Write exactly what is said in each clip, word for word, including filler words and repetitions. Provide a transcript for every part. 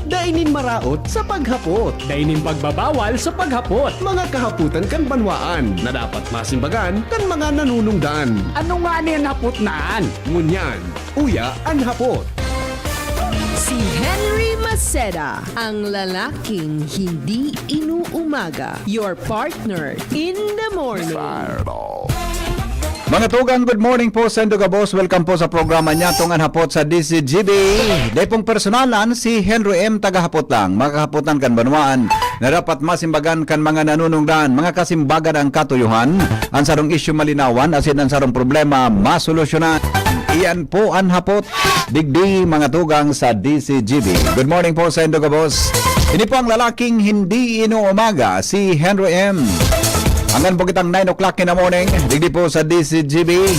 Dai nin maraot sa paghapot. Dai nin pagbabawal sa paghapot. Mga kahapotan kan banwaan na dapat masimbagan kan mga nanunungdan. Ano ngani an hapot na an? Ngunyan, uya an hapot. Si Henry Maceda, ang lalaking hindi inuumaga. Your partner in the morning. Mga tugang, good morning po sa indo gabos. Welcome po sa programa niya, Tungan Hapot sa D C G B. Dai pong personalan, si Henry M. Tagahapot lang. Mga kahapotan kan banwaan na dapat masimbagan kan mga nanunungdan. Mga kasimbagan ang katuyohan, ang sarong isyu malinawan, asin ang sarong problema masolusyonan. Iyan po an hapot. Digdi, mga tugang sa D C G B. Good morning po sa indo gabos. Ini po ang lalaking hindi inuumaga, si Henry M. Hanggang po kitang nine o'clock in the morning, digdi po sa D C G B.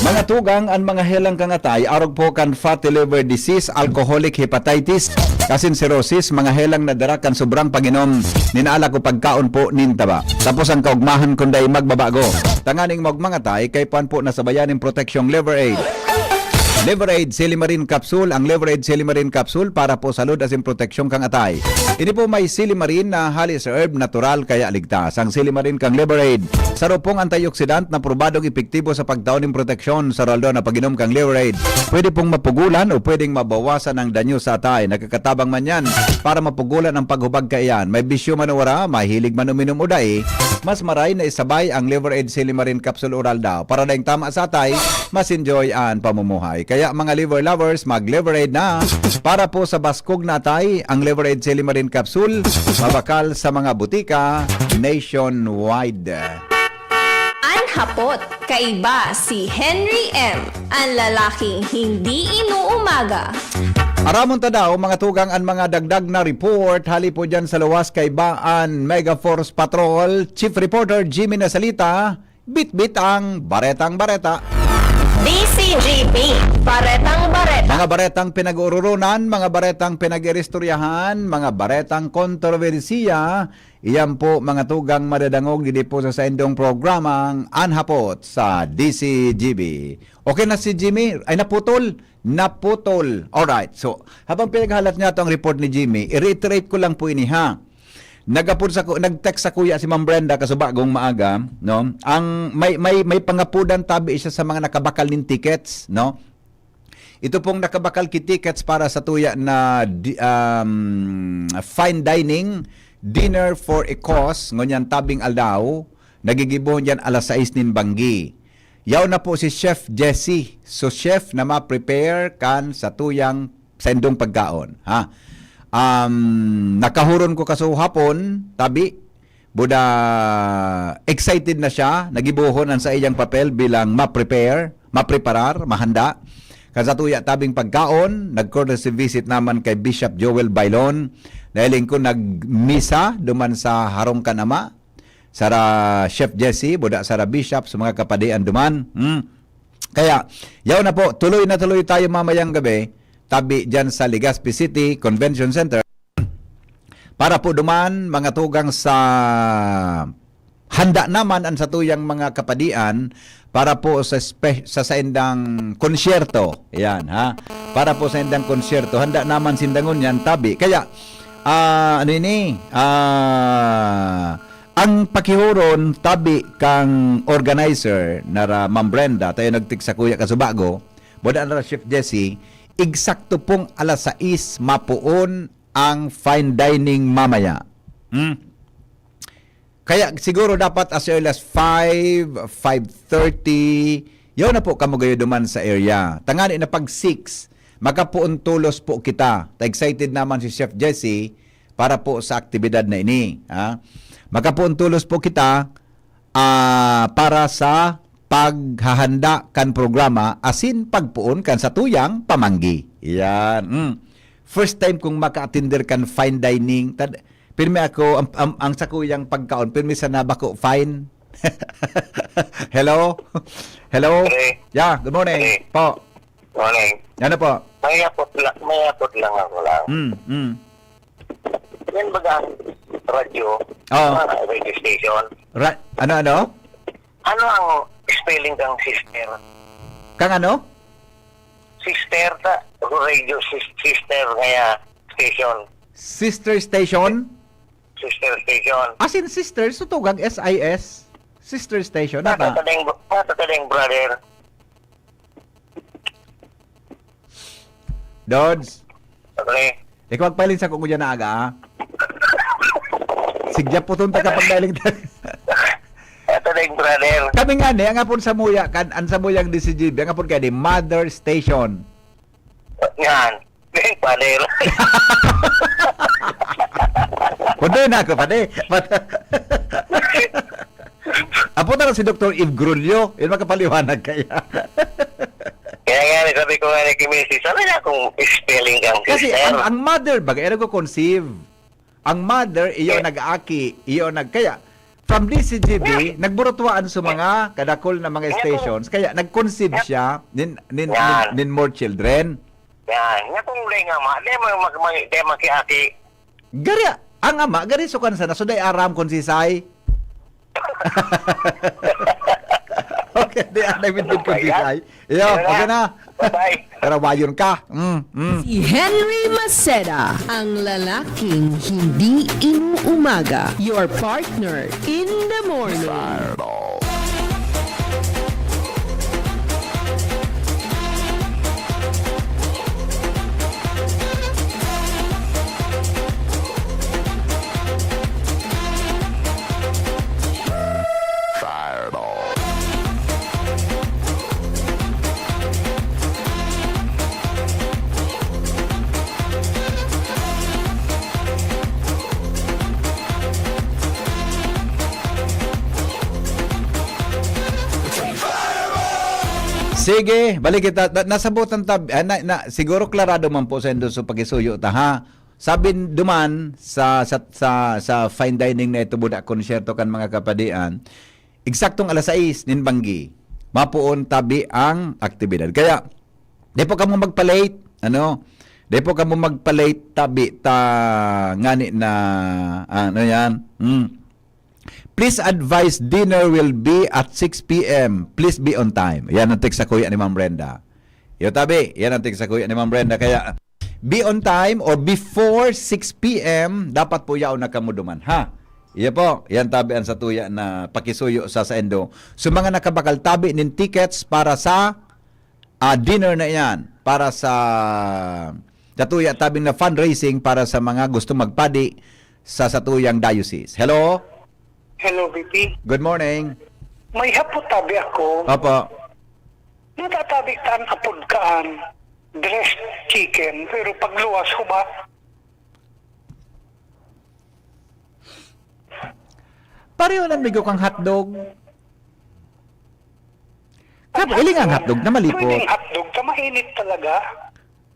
Mga tugang, an mga helang kan atay, arog po kan fatty liver disease, alcoholic hepatitis, asin cirrhosis, mga helang na dara kan sobrang pag-inom nin alak o pagkaon po nin taba. Tapos ang kaugmahan kun dai magbabago. Tanganing maugmang atay, kaipuhan po na sabayan nin proteksyong Liver Aid. Liver Aid Silimarin Capsule. Ang Liver Aid Silimarin Capsule para po sa salud asin proteksyon kan atay. Ini po may silimarin na hali sa herb, natural kaya ligtas. Ang silimarin kan Liver Aid, saro pong antioxidant na probadong epektibo sa pagtao nin proteksyon sa aldaw-aldaw na pag-inom kan Liver Aid. Pwede pong mapugulan o pwedeng mabawasan ang danyo sa atay. Nagkakatabang man yan para mapugulan ang paghubag kaiyan. May bisyo man o wara, mahilig man uminom o dai, mas maray na isabay ang Liver Aid Silimarin Capsule Oral daw. Para daing tama sa atay, mas enjoy an pamumuhay. Kaya mga liver lovers, mag-Liver Aid na. Para po sa baskog na atay, ang Liver Aid Silimarin Capsule, mabakal sa mga butika nationwide. An hapot, kaiba si Henry M, an lalaking hindi inuumaga. Aramon ta daw, mga tugang, an mga dagdag na report hali po dyan sa luwas kaiba an Mega Force Patrol. Chief Reporter Jimmy Nasalita, bitbit ang baretang bareta. D C G P, baretang bareta. Mga baretang pinag-uururonan, mga baretang pinag-iristoryahan, mga baretang kontrobersiya, iyan po, mga tugang, madadangog digdi po sa saindong programang An Hapot sa D C G B. Okay na si Jimmy? Ay, naputol. Naputol. Alright. So, habang pinaghalat niya itong report ni Jimmy, i-reiterate ko lang po ini, ha. Nagapod sa ku-, nag-text sa kuya si Ma'am Brenda kasubagong maaga, no? Ang may, may, may pangapodan tabi siya sa mga nakabakal nin tickets, no? Ito pong nakabakal ki tickets para sa tuya na di-, um, fine dining, dinner for a cause, ngunyan tabing aldaw, nagigibohon diyan alas sais nin banggi. Yaon na po si Chef Jesse. So, chef na ma-prepare kan sa tuyang saindong pagkaon, ha? Um, nakahuron ko kasuhapon, tabi, buda excited na siya, nagibohon ang sa iyang papel bilang ma-prepare, mapreparar, mahanda. Kan sa tuya tabing pagkaon, nag-courtesy visit naman kay Bishop Joel Bailon. Nahiling ko nagmisa duman sa harong kan ama, sara Chef Jesse, buda sara Bishop, sa mga kapadian duman. Hmm. Kaya, yaw na po, tuloy na tuloy tayo mamayang gabi, tabi dyan sa Legazpi City Convention Center. Para po duman, mga tugang sa handa naman ang satuyang mga kapadian para po sa spe-, sa saindang konsyerto. Yan, ha? Para po sa indang konsyerto, handa naman sindangon yan, tabi. Kaya, ah, ano ini? Ah, ang pakihuron, tabi kang organizer, nara Ma'am Brenda, tayo nagtik sa Kuya Kasubago, boda na Chef Jesse, eksakto pong alas sais mapoon ang fine dining mamaya. Hmm? Kaya siguro dapat as early as five, five thirty, yaw na po kamo gayo duman sa area. Tangani na pag six, makapoon tolos po kita. Ta excited naman si Chef Jesse para po sa aktibidad na ini, ha? Makapoon tolos po kita, ah, para sa paghahanda kan programa asin pagpoon kan satuyang pamanggi. Yan. Mm. First time kong maka-attender kan fine dining. Tad-, pirmi ako, ang, ang, ang sakuyang pagkaon, pirmi sana bako fine. Hello? Hello? Pre. Yeah, good morning. Pre. Po. Morning. Ano po? May apot la-, may apot lang ako lang. Mm, mm. Yan baga ang radyo? Oo. Ah, radio station. Ra-, ano, ano? Ano ang spelling kang sister? Kang ano? Sister ta, radio sis-, sister kaya Station. Sister Station? Sister Station. As in sister, so tugag S I S? Sister Station, Nasa nata? tadeng, nasa tadeng, brother. Dods, Okay. ikaw magpahiling sa kuko dyan na aga, ah. Sigya po itong tagapagdaling. Nasa tadeng, brother. Kami nga ni, ang apon sa muya, kan, ang sa muyang D C G B, ang apon kaya ni Mother Station. Yan. Father. Pwede na ako, pwede. Apo na lang si Doktor Eve Grulio, yun makapaliwanag kaya. Kaya nga, sabi ko nga ni Kimisi, sabi niya kung spelling kang Kasi sister. ang, ang mother, baga, eh, nagko-conceive. Ang mother, iyo Yeah. nag-aaki, iyo nag-, kaya, from D C G B, Yeah. nagburutuan sa Yeah. mga kadakol na mga Yeah. stations, kaya nag-conceive Yeah. siya, nin, nin, nin, Yan. nin more children. Yan. Nga kung wala nga ama, di mo mag-, mag-, di makiaki. Gari, ang ama, gari sukan sana, so day aram kung sisay. Okay, di, ah, nagmidbid kung Ayan. sisay. Iyo, Yun na. okay na. Bye-bye. Karawayon ka. Mm, mm. Si Henry Maceda, ang lalaking hindi inuumaga. Your partner in the morning. Sige, balik kita. Na, nasabotan tab-, ah, na, na, siguro klarado man po sa indo so pakisuyo ta, ha? Sabi duman sa, sa, sa, sa fine dining na ito, buda konsyerto kan mga kapadian, eksaktong alas sais nin banggi, mapoon tabi ang aktibidad. Kaya, di po kamo magpa-late, ano? Di po kamo magpa-late, tabi ta ngani na, ano yan? Hmm. "Please advise, dinner will be at six P M. Please be on time." Yan ang text sa kuya ni Ma'am Brenda. Yo, tabi, yan ang text sa kuya ni Ma'am Brenda. Kaya, be on time or before six P M, dapat po yaon na kamo duman, ha? Iyo po, yan tabi ang satuya na pakisuyo sa saindo. So, mga nakabakal, tabi nin tickets para sa, ah, dinner na yan, para sa satuya tabing na fundraising para sa mga gusto magpadi sa satuyang diocese. Hello? Hello, V P. Good morning. May hapot tabi ako. Opo. Natatabi tan apod kaan, dressed chicken, pero pagluwas, huba. Pareho lang, migo, kang hotdog. Kaya, iling ang hotdog na malipot. Pwedeng hotdog ka, mainit talaga.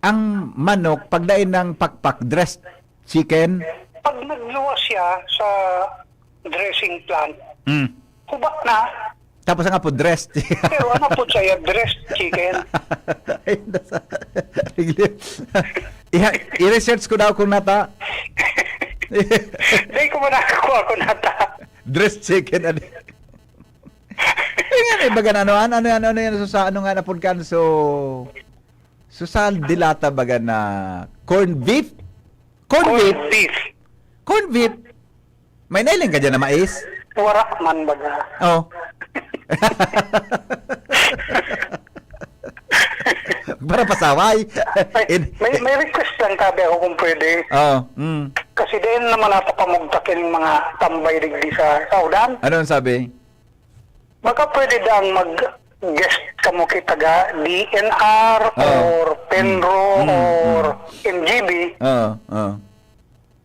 Ang manok, pag dai nang pakpak, dressed chicken. Pag nagluwas siya sa dressing plant, Mm. huba na. Tapos ang apod, dressed. Pero ang apod saiya, dressed chicken. Ay, nasa, iha-, i-research ko daw kung nata. Dai ko man nakakuha kung nata. Dressed chicken, ano? Yung nga, eh, baga na, ano, ano, ano, ano, ano yan, so sa, ano nga, napod kan, so, so sa dilata, baga na, corned beef? Corned Corned beef? beef. Corned beef? May nailing ka dyan na mais? Wara man, baga. Oh. Para pasaway. Ay, In- may, may request lang tabi ako kung pwede. Oh, mm. Kasi diyan naman nata pamugtak yung mga tambay digdi sa, sa udan. Ano ang sabi? Baka pwede daang mag-guest kamo ki taga D N R Oo. or PENRO Mm, mm. or M G B. Oo, oo.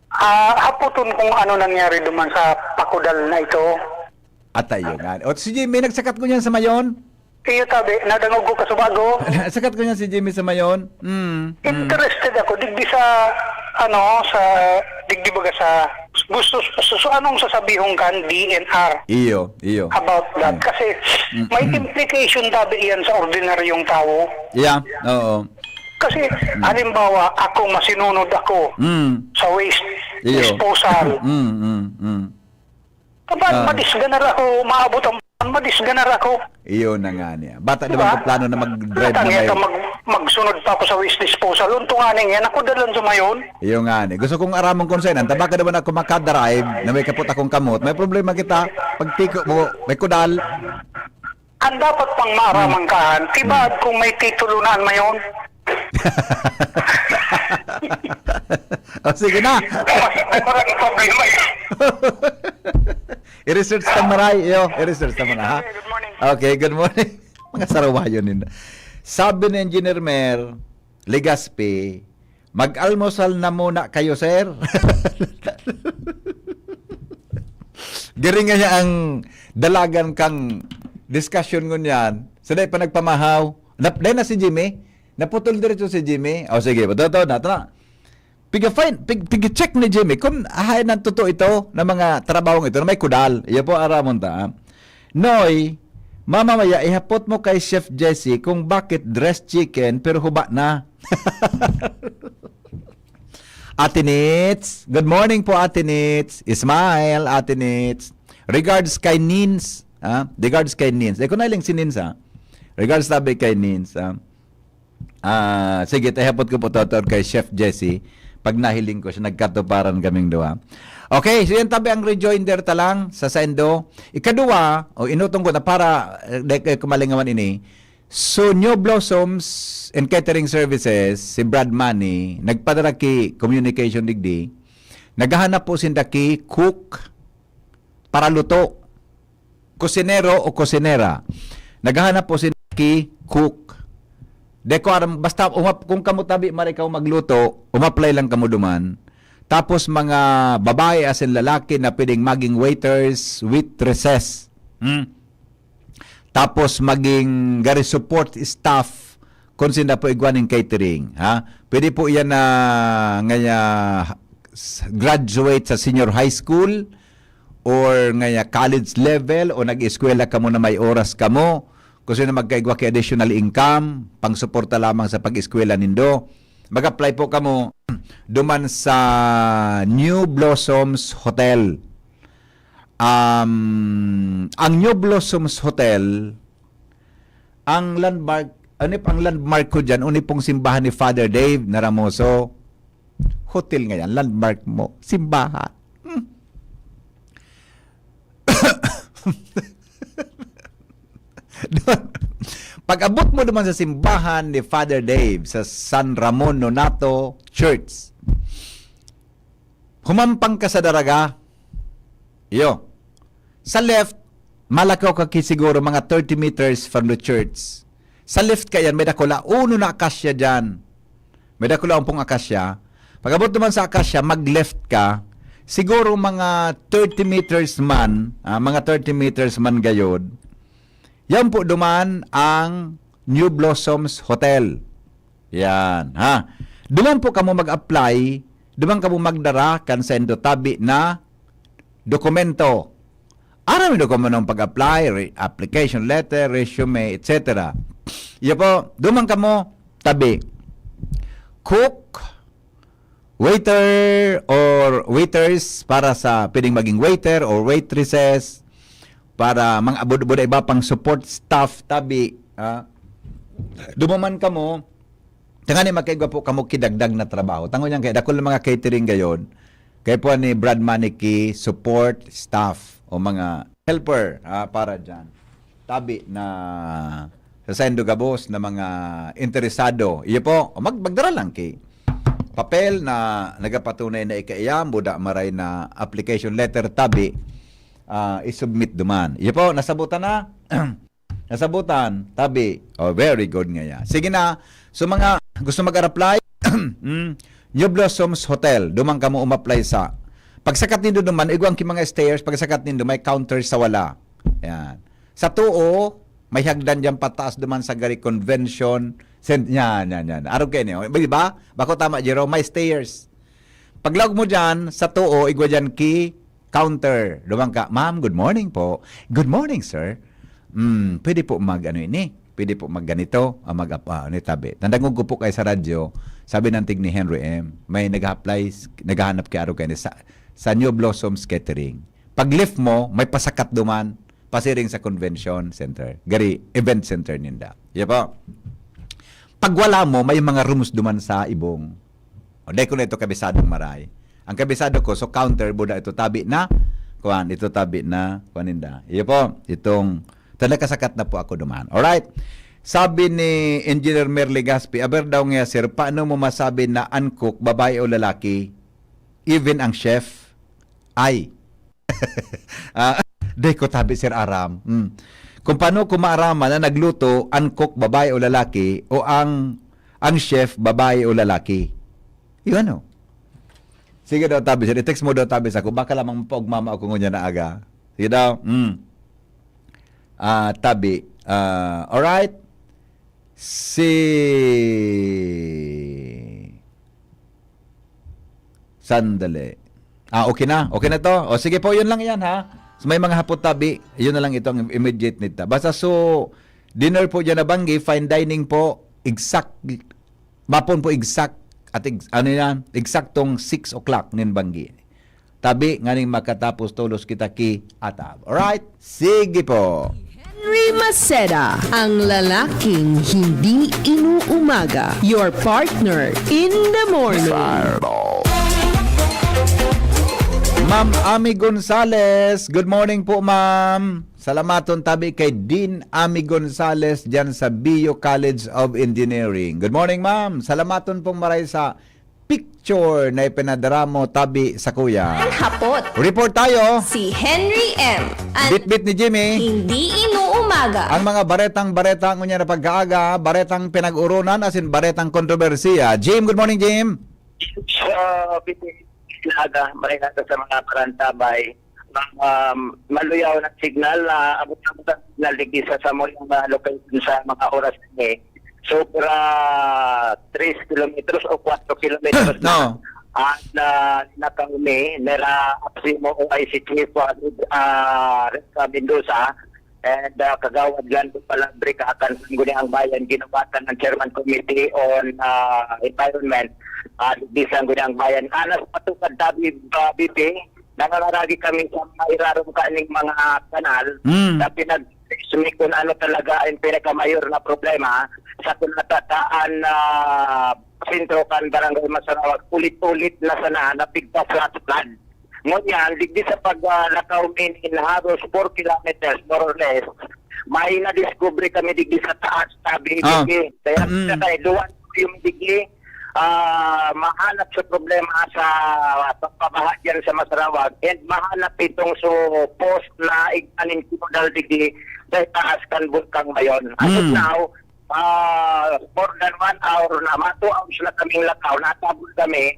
Ah, hapoton kung ano nangyari duman sa pakudal na ito. Atayo nga. O, si Jimmy, nagsakat ko niyan sa Mayon? Iyo, tabi, nadangog ko kasubago. Sakat ko niyan si Jimmy sa Mayon. Mm, mm. Interested ako, digdi sa, ano, sa, digdi baga sa, gusto, so, so, anong sasabihon kan D N R Iyo, iyo. about that? Mm. Kasi Mm, may mm. implication tabi iyan sa ordinaryong tawo. Yeah, oo. Kasi, Mm. halimbawa, ako, masinunod ako Mm. sa waste Iyo. disposal. Mm, mm, mm. Kapag Ah. madisganar ako, maabot ang Madisganar ako. Iyon na nga niya. Bata Di naman ba? ko plano na mag-drive Natang na may... ito, mag, magsunod pa ako sa waste disposal. Unto nga niya, nakudalan sa mayon. Iyo nga ni. Gusto kong aramon kung saan. Tabaka naman ako makadrive na may kapot akong kamot. May problema kita. Pagtiko mo, may kudal. Ang dapat pang maaraman kahan, tibaad kung may titulo na an mayon. O, sige na. Mas, mas maraming problema yun. I-research ta maray, iyo. I-research ta muna, ha? Good morning. Okay, good morning. Mga sarawayon ninda. Sabi ni Engineer Mer Legaspi, "Mag-almusal na muna kayo, sir." Gari nga niya ang dalagan kang discussion ngunyan. Sa dai pa nagpamahaw. Nap-, dai na si Jimmy. Naputol diretso si Jimmy. O sige, totoo na, tara. Piga-find, pig-, piga-check ni Jimmy kung ahay nang totoo ito na mga trabahong ito na may kudal. Iya po, aramon ta, ah. Noy, mamamaya ihapot mo kay Chef Jessie kung bakit dressed chicken pero huba na. Ate Nits, good morning po, Ate Nits. Smile, Ate Nits. Regards kay Nins, ah. Regards kay Nins. Eh, kung nailing si Nins, ah. Regards tabi kay Nins, ah. Ah, sige, ihapot ko po, Totor, kay Chef Jessie. Pag nahiling ko siya, nagkatuparan kaming duwa. Okay, so yan tabi ang rejoinder ta lang sa saindo. Ikaduwa, o inutong ko na para, eh, di kayo kumalingawan ini. So, New Blossoms and Catering Services, si Brad Money, nagpadara ki communication digdi. Naghahanap po sinda ki cook para luto. Kusinero o kusinera. Naghahanap po sinda ki cook. Di ko aram, basta umap-, kung kamo tabi, marikaw magluto, umapply lang kamo duman. Tapos mga babae asin lalaki na pwedeng maging waiters, waitresses. Hmm? Tapos maging gari support staff kung sinda po igwa ning catering, ha? Pwede po iyan na ngaya s-, graduate sa senior high school or ngaya college level o nag-eskwela kamo na may oras kamo, gusto na magkaigwa ki additional income, pangsuporta lamang sa pag-eskwela nindo. Mag-apply po kamo duman sa New Blossoms Hotel. Um, ang New Blossoms Hotel, ang landmark, ano pa ang landmark ko dyan? Uni pong simbahan ni Father Dave na Ramoso. Hotel nga yan, landmark mo. Simbahan. Hmm. Pag-abot mo naman sa simbahan ni Father Dave sa San Ramon Nonato Church, humampang ka sa daraga. Iyo. Sa left, malakaw ka ki siguro mga thirty meters from the church. Sa left ka yan, may dakula. Uno na akasya dyan. May dakula umpong akasya. Pag-abot naman sa akasya, mag-left ka. Siguro mga thirty meters man, ah, mga thirty meters man gayod. Yan po duman ang New Blossoms Hotel. Yan, ha. Duman po kamo mag-apply, duman kamo magdara kan saindo tabi na dokumento. Aram nindo kung anong pag-apply, re-, application letter, resume, et cetera. Iyo po, duman kamo tabi. Cook, waiter or waiters para sa, pwedeng maging waiter or waitresses, para mga abod-abod iba pang support staff tabi, ah. Duman man kamo, tangani magkaigwa po kamo kidagdag na trabaho. Tango niyan kay dakul na mga catering gayon. Kay po ni Brad Maniki support staff o mga helper, ah, para dyan. Tabi na sa saindo gabos na mga interesado. Iyo po, mag-, magdara lang ki papel na nagapatunay na ikaiyam, buda maray na application letter tabi, ah, isubmit duman. Iyo po, nasabutan na. Nasabutan, tabi. Oh, very good nga ya. Sige na. So, mga gusto mag-apply, mm, New Blossoms Hotel, duman kamo umapply sa. Pagsakat nindo duman, igwang ki mga stairs, pagsakat nindo, may counter sa wala. Yan. Sa tuo, may hagdan dyan pataas duman sa gari convention. Sen-, yan, yan, yan. Araw kayo niyo. Di ba? Bako tama, Jerome, may stairs. Paglaog mo dyan, sa tuo, igwa dyan ki counter. Duman ka, "Ma'am, good morning po." "Good morning, sir." "Hmm, pwede po mag ano ini? Pwede po mag ganito?" Ah, mag ah, ano tabi. Nandangog ko po kay sa radyo, sabi ng tig ni Henry M, may nag-apply, naghahanap kay araw kayo sa, sa New Blossoms Catering. Pag left mo, may pasakat duman. pasiring sa convention center, gari event center ninda. Iyo po. Pag wala mo, may mga rooms duman sa ibong. O, dai ko na ito kabisadong maray. Ang kabisado ko, so counter, buda ito tabi na, kuan, ito tabi na, kuan ninda. Iyo po, itong, talaga sakat na po ako duman. Alright? Sabi ni Engineer Mer Legaspi, "Aber daw nga, sir, paano mo masabi na ang cook, babae o lalaki? Even ang chef?" Ay. Ah, dai ko tabi, Sir Aram. Hmm. Kung paano ko maaraman na nagluto, ang cook, babae o lalaki, o ang, ang chef, babae o lalaki? Yun, ano? Sige daw, tabi, sir. I-text mo daw, tabi, sa ako. Baka lamang mapaugmama ako ngunyan na aga. Sige daw. Hmm. Ah, tabi. Ah, alright. Si Sandali. Ah, okay na. Okay na to. O sige po, yun lang yan ha. So, may mga hapot tabi, yun na lang itong immediate nita. Basta so, dinner po dyan na banggi, fine dining po, exact, mapon po exact, at ex- ano yan, eksaktong six o'clock nin banggi. Tabi, nganing makatapos tolos kita ki atab. Alright? Sige po. Henry Maceda, ang lalaking hindi inuumaga. Your partner in the morning. Ma'am Ami Gonzales, good morning po, ma'am. Salamaton tabi kay Dean Ami Gonzales dyan sa B U College of Engineering. Good morning, ma'am. Salamaton pong maray sa picture na ipinadara mo tabi sa kuya. Ang hapot. Report tayo. Si Henry M. Ang Bitbit ni Jimmy. Hindi inuumaga. Ang mga baretang-bareta ngunyan na pagkaaga, baretang pinag-urunan, asin baretang kontrobersiya. Jim, good morning, Jim. Sa Pilipinas, aga, may nasa sa mga parantabay, um, maluyaw na signal na abot-abot ang signal digdi sa samuyang mga location sa mga oras ini. Sobra tres kilometros o kwatro kilometros na No. ang na nakaume nera Aksimo o I C Chief uh, uh, Mendoza and uh, Kagawad Lando Palabre, kaakan sa Sangguniang Bayan, ginubatan ng Chairman Committee on uh, Environment uh, di Sangguniang Bayan. Anas patukad tabi uh, B P, nangangaragi kami sa mga irarom kaning mga kanal Mm. na pinag kung ano talaga ang pinakamayor na problema sa kinatataan na sentro kan Barangay Masarawag, ulit-ulit na sana na pigpa-flash flood. Ngunyan, digdi sa paglakaw min in halos four kilometers, more or less, may nadiskubre kami digdi sa taas, tabi, Ah. digdi. Kaya Mm. sa kay duwan yung digdi, ah, mahanap sa problema sa pagpabaha dyan sa Masarawag and mahanap itong so post na igtanin kinudal digdi sa taas kan Bulkang Mayon. As of Mm. now, ah, more than one hour na, mga two hours na kaming lakaw, natabon kami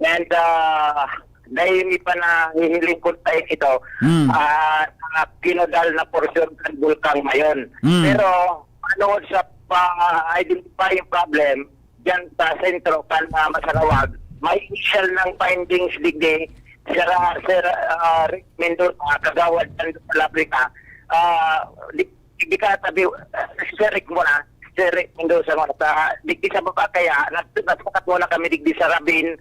and ah, dahil mi pa nahihiling ko tayo ito, Mm. ah, sa kinudal na portion kan Bulkang Mayon. Mm. Pero ano sa pa-identify yung problem, dyan sa sentro kan uh, Masarawag, may initial ng findings digdi, Sir, uh, Sir uh, Rick Mendoza, kagawad ng Labrika. Uh, di, di ka sabi, uh, Sir Rick muna, Sir Rick Mendoza muna. Sa, digdi sa baba kaya, nag- nagsakat muna kami digdi sa Rabin,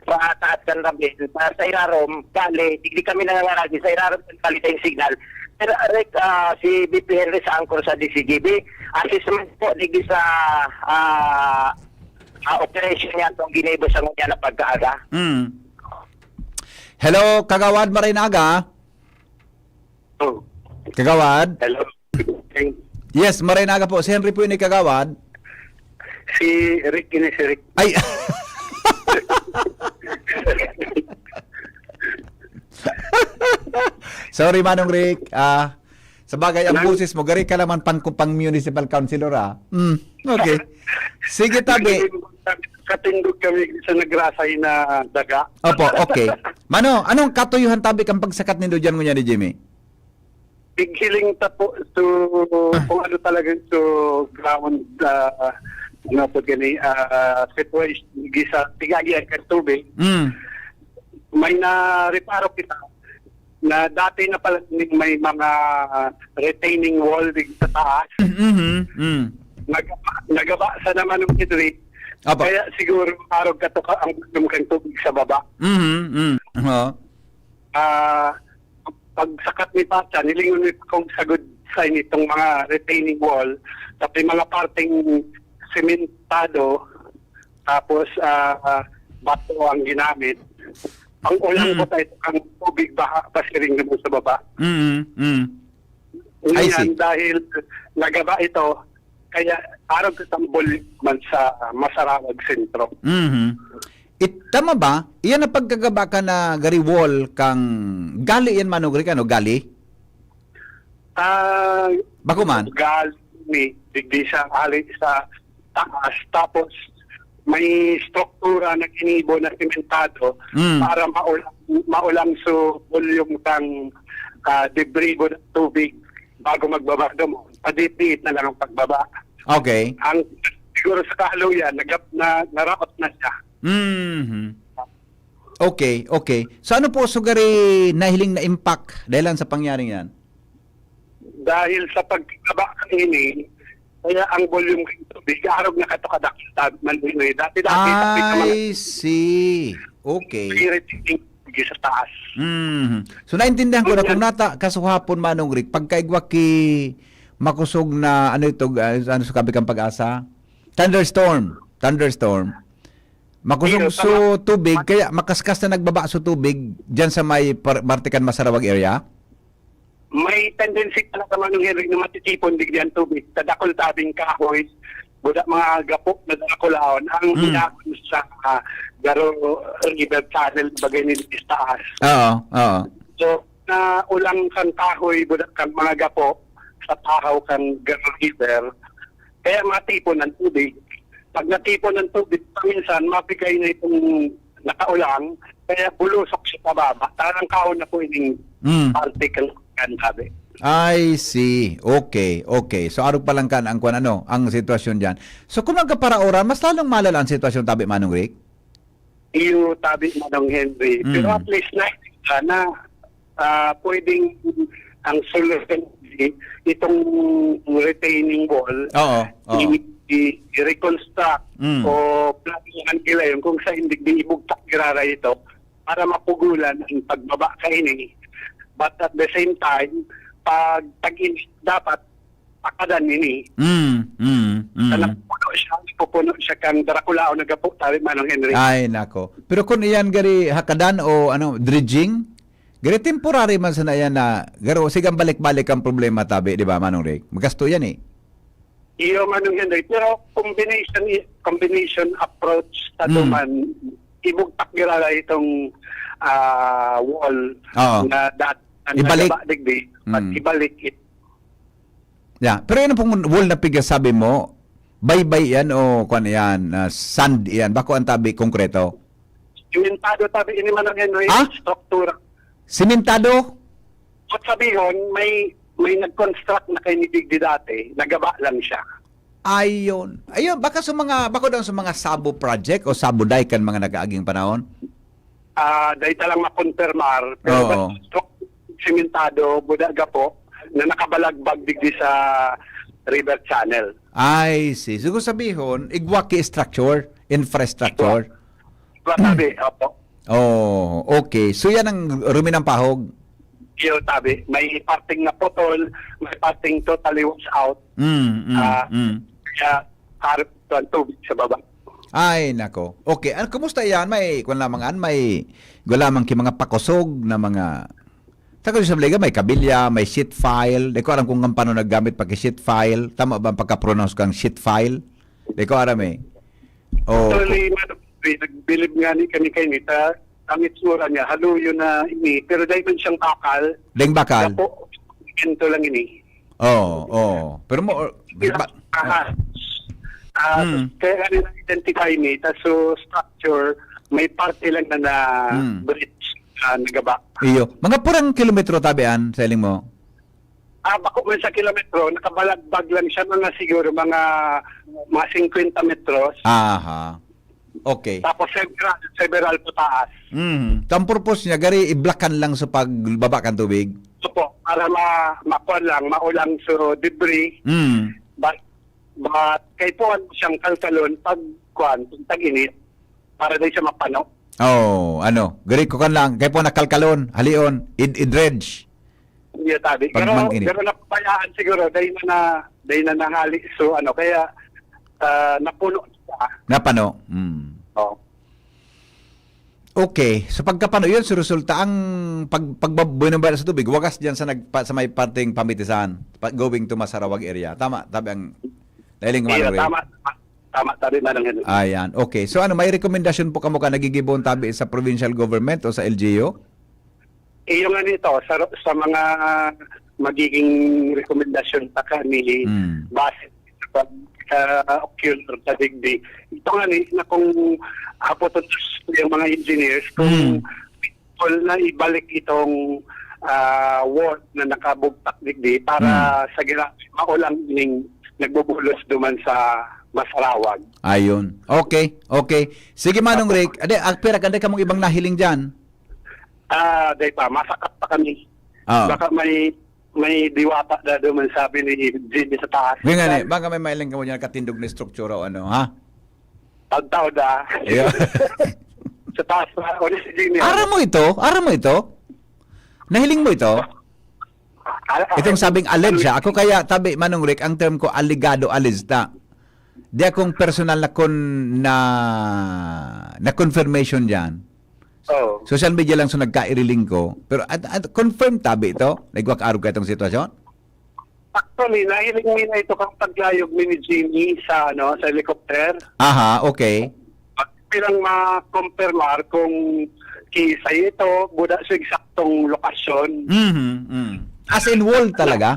sa taas kan Rabin, sa, sa Irarom, Kali, digdi kami nangangaragi, sa Irarom, Kali sa signal. Sir Rick, uh, si B P Henry sa angkor sa D C G B, assessment po digdi sa uh, uh, operation niya itong ginibo sa ngunyan na pagkaaga. Mm. Hello, Kagawad, maray na aga. Oh, Kagawad? hello. Yes, maray na aga po. Si Henry po ini, Kagawad. Si Rick, ini si Rick. Ay! Sorry, Manong Rick. Ah, sa bagay, ang boses mo, gari ka naman pang, pang municipal councilor, ah. Mm, okay. Sige, tabi. Katindog kami sa nagrasay na daga. Opo, okay. Mano, anong katuyuhan tabi kang pagsakat nindo dyan, ngunya ni Jimmy? Pighiling ta po to kung ano talaga to ground uh, ano po gani uh, situation gisa tigayan kan tubig. Mm. May na reparo kita na dati na pala may mga retaining wall din sa taas. Mhm. Mm. Nagaba, nagaba sa naman ng Henry. Opo. Kaya siguro arog ka to ka ang volume kan tubig sa baba. Mhm. Mm. Oo. Ah, pagsakat mi pa siya, nilingon mi pa kung sagod sa initong mga retaining wall, tapos yung mga parteng sementado, tapos, ah, ah, bato ang ginamit. Ang ulang Mm. ko tayo, ang tubig baha, pasiring naman sa baba. Mm, mm. I Ngayon, see. dahil nagaba ito, kaya parang katambol man sa, ah, Masarawag Sentro. Mhm. It, tama ba? Iyan ang pagkagaba ka na gari wall kang gali yan, Manong Rick, ano? Gali? Ah, Bako man? Gali ni, digdi sa, ali sa taas. Tapos, may struktura na kinibo na simentado Mm. para maulang, maulang so volume kang, ah, debris o tubig bago magbaba doon. Padit-dit na lang ang pagbaba. Okay. Ang siguro sa kahaluyan, nagap-, na, naraot na siya. Mhm. Okay, okay. So ano po sugari nahiling na impact dahilan sa pangyaring yan? Dahil sa pagkaba kaini, kaya ang volume ng tubig, arog na kato kadakta man ini. Dati-dati, sabi ka mga I see. Okay. Irritating sa taas. Mhm. So, naintindihan ko na Ganyan. kung nata, kasuhapon, Manong Rick, pagkaigwa ki makusog na, ano ito, ah, ano sa kabi kang pag-asa? Thunderstorm. Thunderstorm. Makusog Iyo, so tama. tubig, kaya makaskas na nagbaba so tubig dyan sa may par-, Martican Masarawag area? May tendency talaga, Manong Henry, na matitipon digdi ang tubig sa dakul tabing kahoy, buda mga gapo na dakulaon, ang Mm. hinakon sa, ah, Garo River Channel, bagay ni Luis Taas. Oo, oo. So, na ulang kan kahoy, buda kan mga gapo, sa tahaw kan Garo River, kaya matipon ang tubig. Pag natipon ang tubig, paminsan, mabigay na itong nakaulang, kaya bulusok siya pababa. Tarangkahon na po ining Mm. parte kan, kan tabi. I see. Okay, okay. So, arog pa lang kan ang kwan, ano, ang sitwasyon diyan. So, kung magkaparaoran, mas lalong malala ang sitwasyon tabi, Manong Rick? Iyo, tabi, Manong Henry. Mm. Pero at least na, na, ah, pwedeng ang solusyon, itong retaining wall, Oo, oo. i-, i-, i-reconstruct Mm. o plano ang ilayon kung saan digdi ibugtak giraray ito para mapugulan ang pagbaba kaini. But at the same time, pag tag-init, dapat pakadan ini. Mm, mm, mm. Sa napupuno siya, napupuno siya kan darakulaon na gapo, tabi, Manong Henry. Ay, nako. Pero kung iyan gari hakadan o ano, dredging, gari temporary man sana yan na, garo, sigang balik-balik ang problema, tabi, di ba, Manong Rick? Magasto yan eh. Iyo, Manong Henry. Pero combination, combination approach sa Mm. duman, ibugtak giraray itong, ah, wall Oo. na dati ang Ibalik. nagaba digdi, at Mm. ibalik it-, Yeah. Pero yan pong wall na pigas, sabi mo, baybay yan o kwan yan, ah, sand yan? Bako ang tabi, konkreto? Simentado, tabi, ini, Manong Henry, Ah? struktura. Simentado? At sabihon, may, may nag-construct na kaini digdi dati, nagaba lang siya. Ayun. Ayun, baka sa mga, bako daw sa mga sabo project o sabo day kan mga nag-aaging panahon? Ah, dahil talang makonfirmar, pero Oo. basta simentado, buda gapo, na nakabalagbag digdi sa river channel. I see. Siguro sabihon, igwa ki structure, infrastructure. Igwa, tabi, opo. Oh, okay. So yan ang ruminampahog? Iyo, tabi. May parting naputol, may parting totally wash out. Mm, mm, Ah, mm. Kaya harap ang tubig sa baba. Ay, nako. Okay. Ano, kumusta yan? May, kwan lamang an, may, kwan lamang ki mga pakusog na mga, sa ko sa Baliga, may kabilya, may sheet file. Di ko alam kung paano naggamit pag sheet file. Tama ba ang pagka-pronounce kang sheet file? Di ko alam eh. Oh, Actually, Manong Henry, nagbilib nga ni kami kaini ta, ang itsura niya, haluyo na ini. Pero dahil man siyang bakal, Deng bakal? Gapo, ginto lang ini. Oo, oo. Pero mo, Sila, ba- ah, ah, Hmm. Kaya nga nila identify ni, ta so structure, may parte lang na na Hmm. bridge, ah, nagaba. Iyo. Mga purang kilometro tabi an, sa iling mo? Ah, bako man sa kilometro, nakabalagbag lang siya, mga siguro, mga, mga singkwenta metros. Aha. Okay. Tapos several, several po taas. Mhm. So, ang purpose niya, gari iblakan lang sa pagbaba kan tubig? Opo, para ma-, makuha lang, maulang so debris. Mm. But, but, kay po, ano siyang kalkalon, pag, kuwan, pag tag-init, para di siya mapano. Oh, ano, gari ko kan lang, kay po nakalkalon, halion, id-, i-dredge. Iyo, tabi. Pag Pero, mag-init. Pero napabayaan siguro, dahil na, dahil na nanghali. So, ano, kaya, ah, napuno siya. Napano? Mm. Oo. Okay. So, pagkapano yun, so resulta ang pag-, pagbab-, binabara sa tubig, wagas diyan sa nagpa-, sa may parteng Pamitisan, pa-, going to Masarawag area. Tama, tabi ang nahiling ko, Iyo, Manong Ray. Tama, tama, tama, tabi, Manong Henry. Ayan. Okay. So, ano, may rekomendasyon po kamo ka nagigibon tabi sa provincial government o sa L G U? Iyo nga nito, sa, sa mga magiging rekomendasyon pa ka ni Mm. base sa pag, ah, ocular sa digdi. Ito nga ni, na kung hapoton yung mga engineers, kung Mm. possible na ibalik itong, ah, wall na nakabugtak digdi para Mm. sa gina-, maulang ining nagbubulos duman sa Masarawag. Ayun. Okay, okay. Sige, Manong Apo. Rick. Ade, ah, pira, kanday kamong ibang nahiling dyan? Ah, day pa, masakat pa kami. Ah. Baka may, may diwata na duman, sabi ni Jimmy sa taas. Di nga ni, Dahil baka may mailing ka mo dyan, katindog na estruktura o ano, ha? Pagtaod, ah. Yeah. Sa taas pa, o ni si Jimmy, Aram ano? mo ito? Aram mo ito? Nahiling mo ito? Al-, Itong al-, sabing alleged, al-, ha? Ako kaya, tabi, Manong Rick, ang term ko, alegado, alleged, ta. Di akong personal na kon-, na, na confirmation dyan. Oo. Social media lang so nagkairiling ko. Pero at, at confirm tabi ito? Nagwak arog ka itong sitwasyon? Actually, nahiling mi na ito kang paglayog mi ni Jimmy sa, ano, sa helicopter. Aha, okay. At bilang ma-confirmar kung kiisay ito, buda sa eksaktong lokasyon. Mhm, mm. As in wall talaga?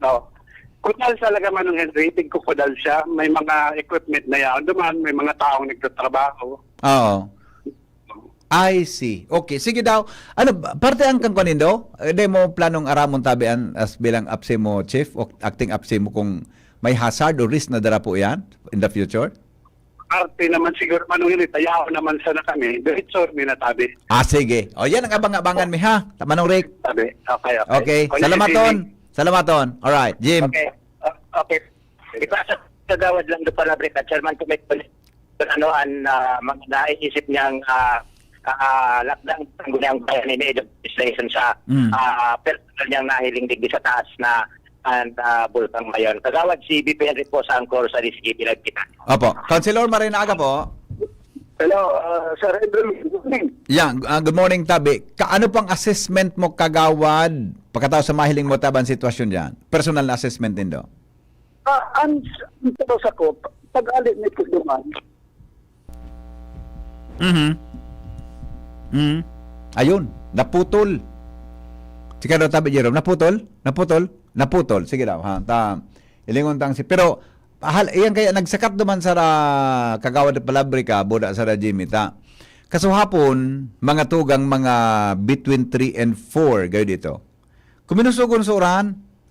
No. Kudal talaga, Manong Henry, tigkukudal siya. May mga equipment na yan. Duman, may mga taong nagtatrabaho. Oo. I see. Okay, sige daw. Ano, ba-, parte ang kang kanindo? Eh, di mo planong aramon tabi an as bilang apse mo, chief, o acting apse mo kung may hazard o risk na dara po yan in the future? Parte naman siguro, Manong Henry, tayaon naman sana kami. Diretso, may natabi. Ah, sige. O, yan ang abang-abangan mi, ha? Manong Rick. Tabi. Okay, okay. Okay. Kung Salamaton. Salamaton. Alright, Jim. Okay. Ah, okay. Ipasa sa Kagawad lang do palabre ka, Chairman, kung may ano an, ah, mga naiisip niyang, ah, ah, lakdang sangguniang bayan ini, legislation sa, Mm. ah, personal niyang nahiling digdi sa taas na, and, ah, Bulkang Mayon. Kagawad, si B P N Rick po sa Angkor sa D C G P Live kita. Opo. Councilor, maray na aga po. Hello, ah, Sir Andrew, good morning. Yeah, ah, good morning, Tabi. Ka-, ano pang assessment mo, Kagawad, pagkatapos sa mahiling mo, taban sitwasyon diyan? Personal na assessment nindo? Ah, ang, ang sa ko, pag-ali ni Kuduman. Mhm. Mhm. Ayun, naputol. Sige daw, Tabi Jerome, naputol? Naputol? Naputol. Sige daw, ha. Ta, ilingon tang si, pero, hal-, iyan kaya nagsakat duman sa ra-, Kagawad Palabrika, Buda sa Rajimita. Kasuhapon, mga tugang, mga between three and four, gayo dito. Kuminusugon sa uran,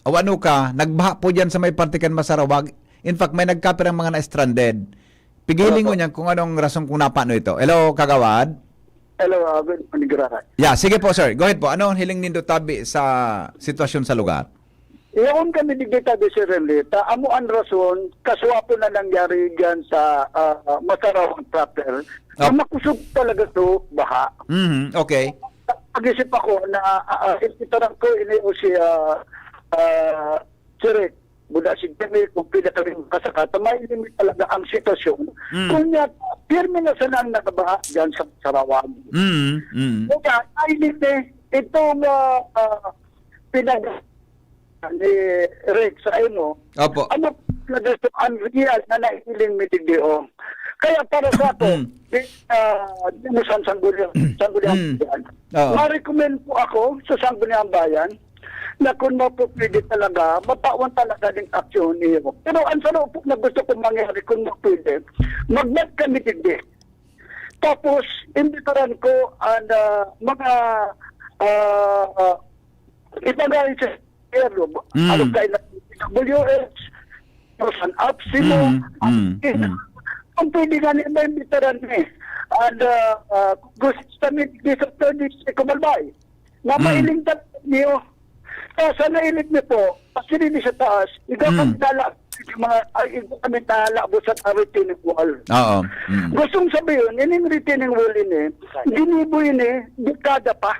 o ano ka, nagbaha po dyan sa may parte kan Masarawag. In fact, may nagkapirang mga na-stranded. Pigiling Opo. ko niyan kung anong rason kung napano ito. Hello, Kagawad? Hello, ah, good morning, Kagawad. Yeah, sige po, sir. Go ahead po. Ano ang hiling nindo tabi sa sitwasyon sa lugar? Yaon kami digdi tabi, Sir Henry. Ta, amo ang rason, kaswapo na nangyari dyan sa, ah, ah, Masarawag proper. Na Opo. makusog talaga to, baha. Mhm, okay. Pag-isip ako na, ah, ah, imbitaran ko ini o si, ah, ah, Sir Rick, buda si Jimmy, kung pwede kami makasaka, ta may limit talaga ang sitwasyon. Mm. Kung nga, pirmi na sana ang nakabaha dyan sa Sarawag. Mm, mm. Kaya, ay, hindi. Itong, ah, ah, pinag-, ni Rick sa imo, Opo. ano talaga sa unreal na nahiling mi digdi, oh. Kaya para sa ako, Mm. di, ah, di mo san-, sangguniang, sangguniang Mm. bayan. Oo. Ma-recommend po ako sa sangguniang bayan na kung mapupwede talaga, matawan talaga ng aksyon niyo. Pero ang saro po na gusto kong mangyari, kung mapwede, magnat kami digdi. Tapos, imbitaran ko ang, ah, mga, ah, ah, iba nga rin sa gobyerno, Mm. ano kayo na, W S, o San Apsimo, Mm, mm, mm. Kung pwede nga nila imbitaran eh. And, ah, ah, gusto sa mi-, sa third district, Kumalbay, na Mm. mailing talaga niyo. Kaya sa nailing niyo po, pag hindi sa taas, iga Mm. kami dala, mga, ay, iga kami dala po sa retaining wall. Oo. Mm. Gustong sabihin, ining retaining wall ini, ginibo ini, dekada pa.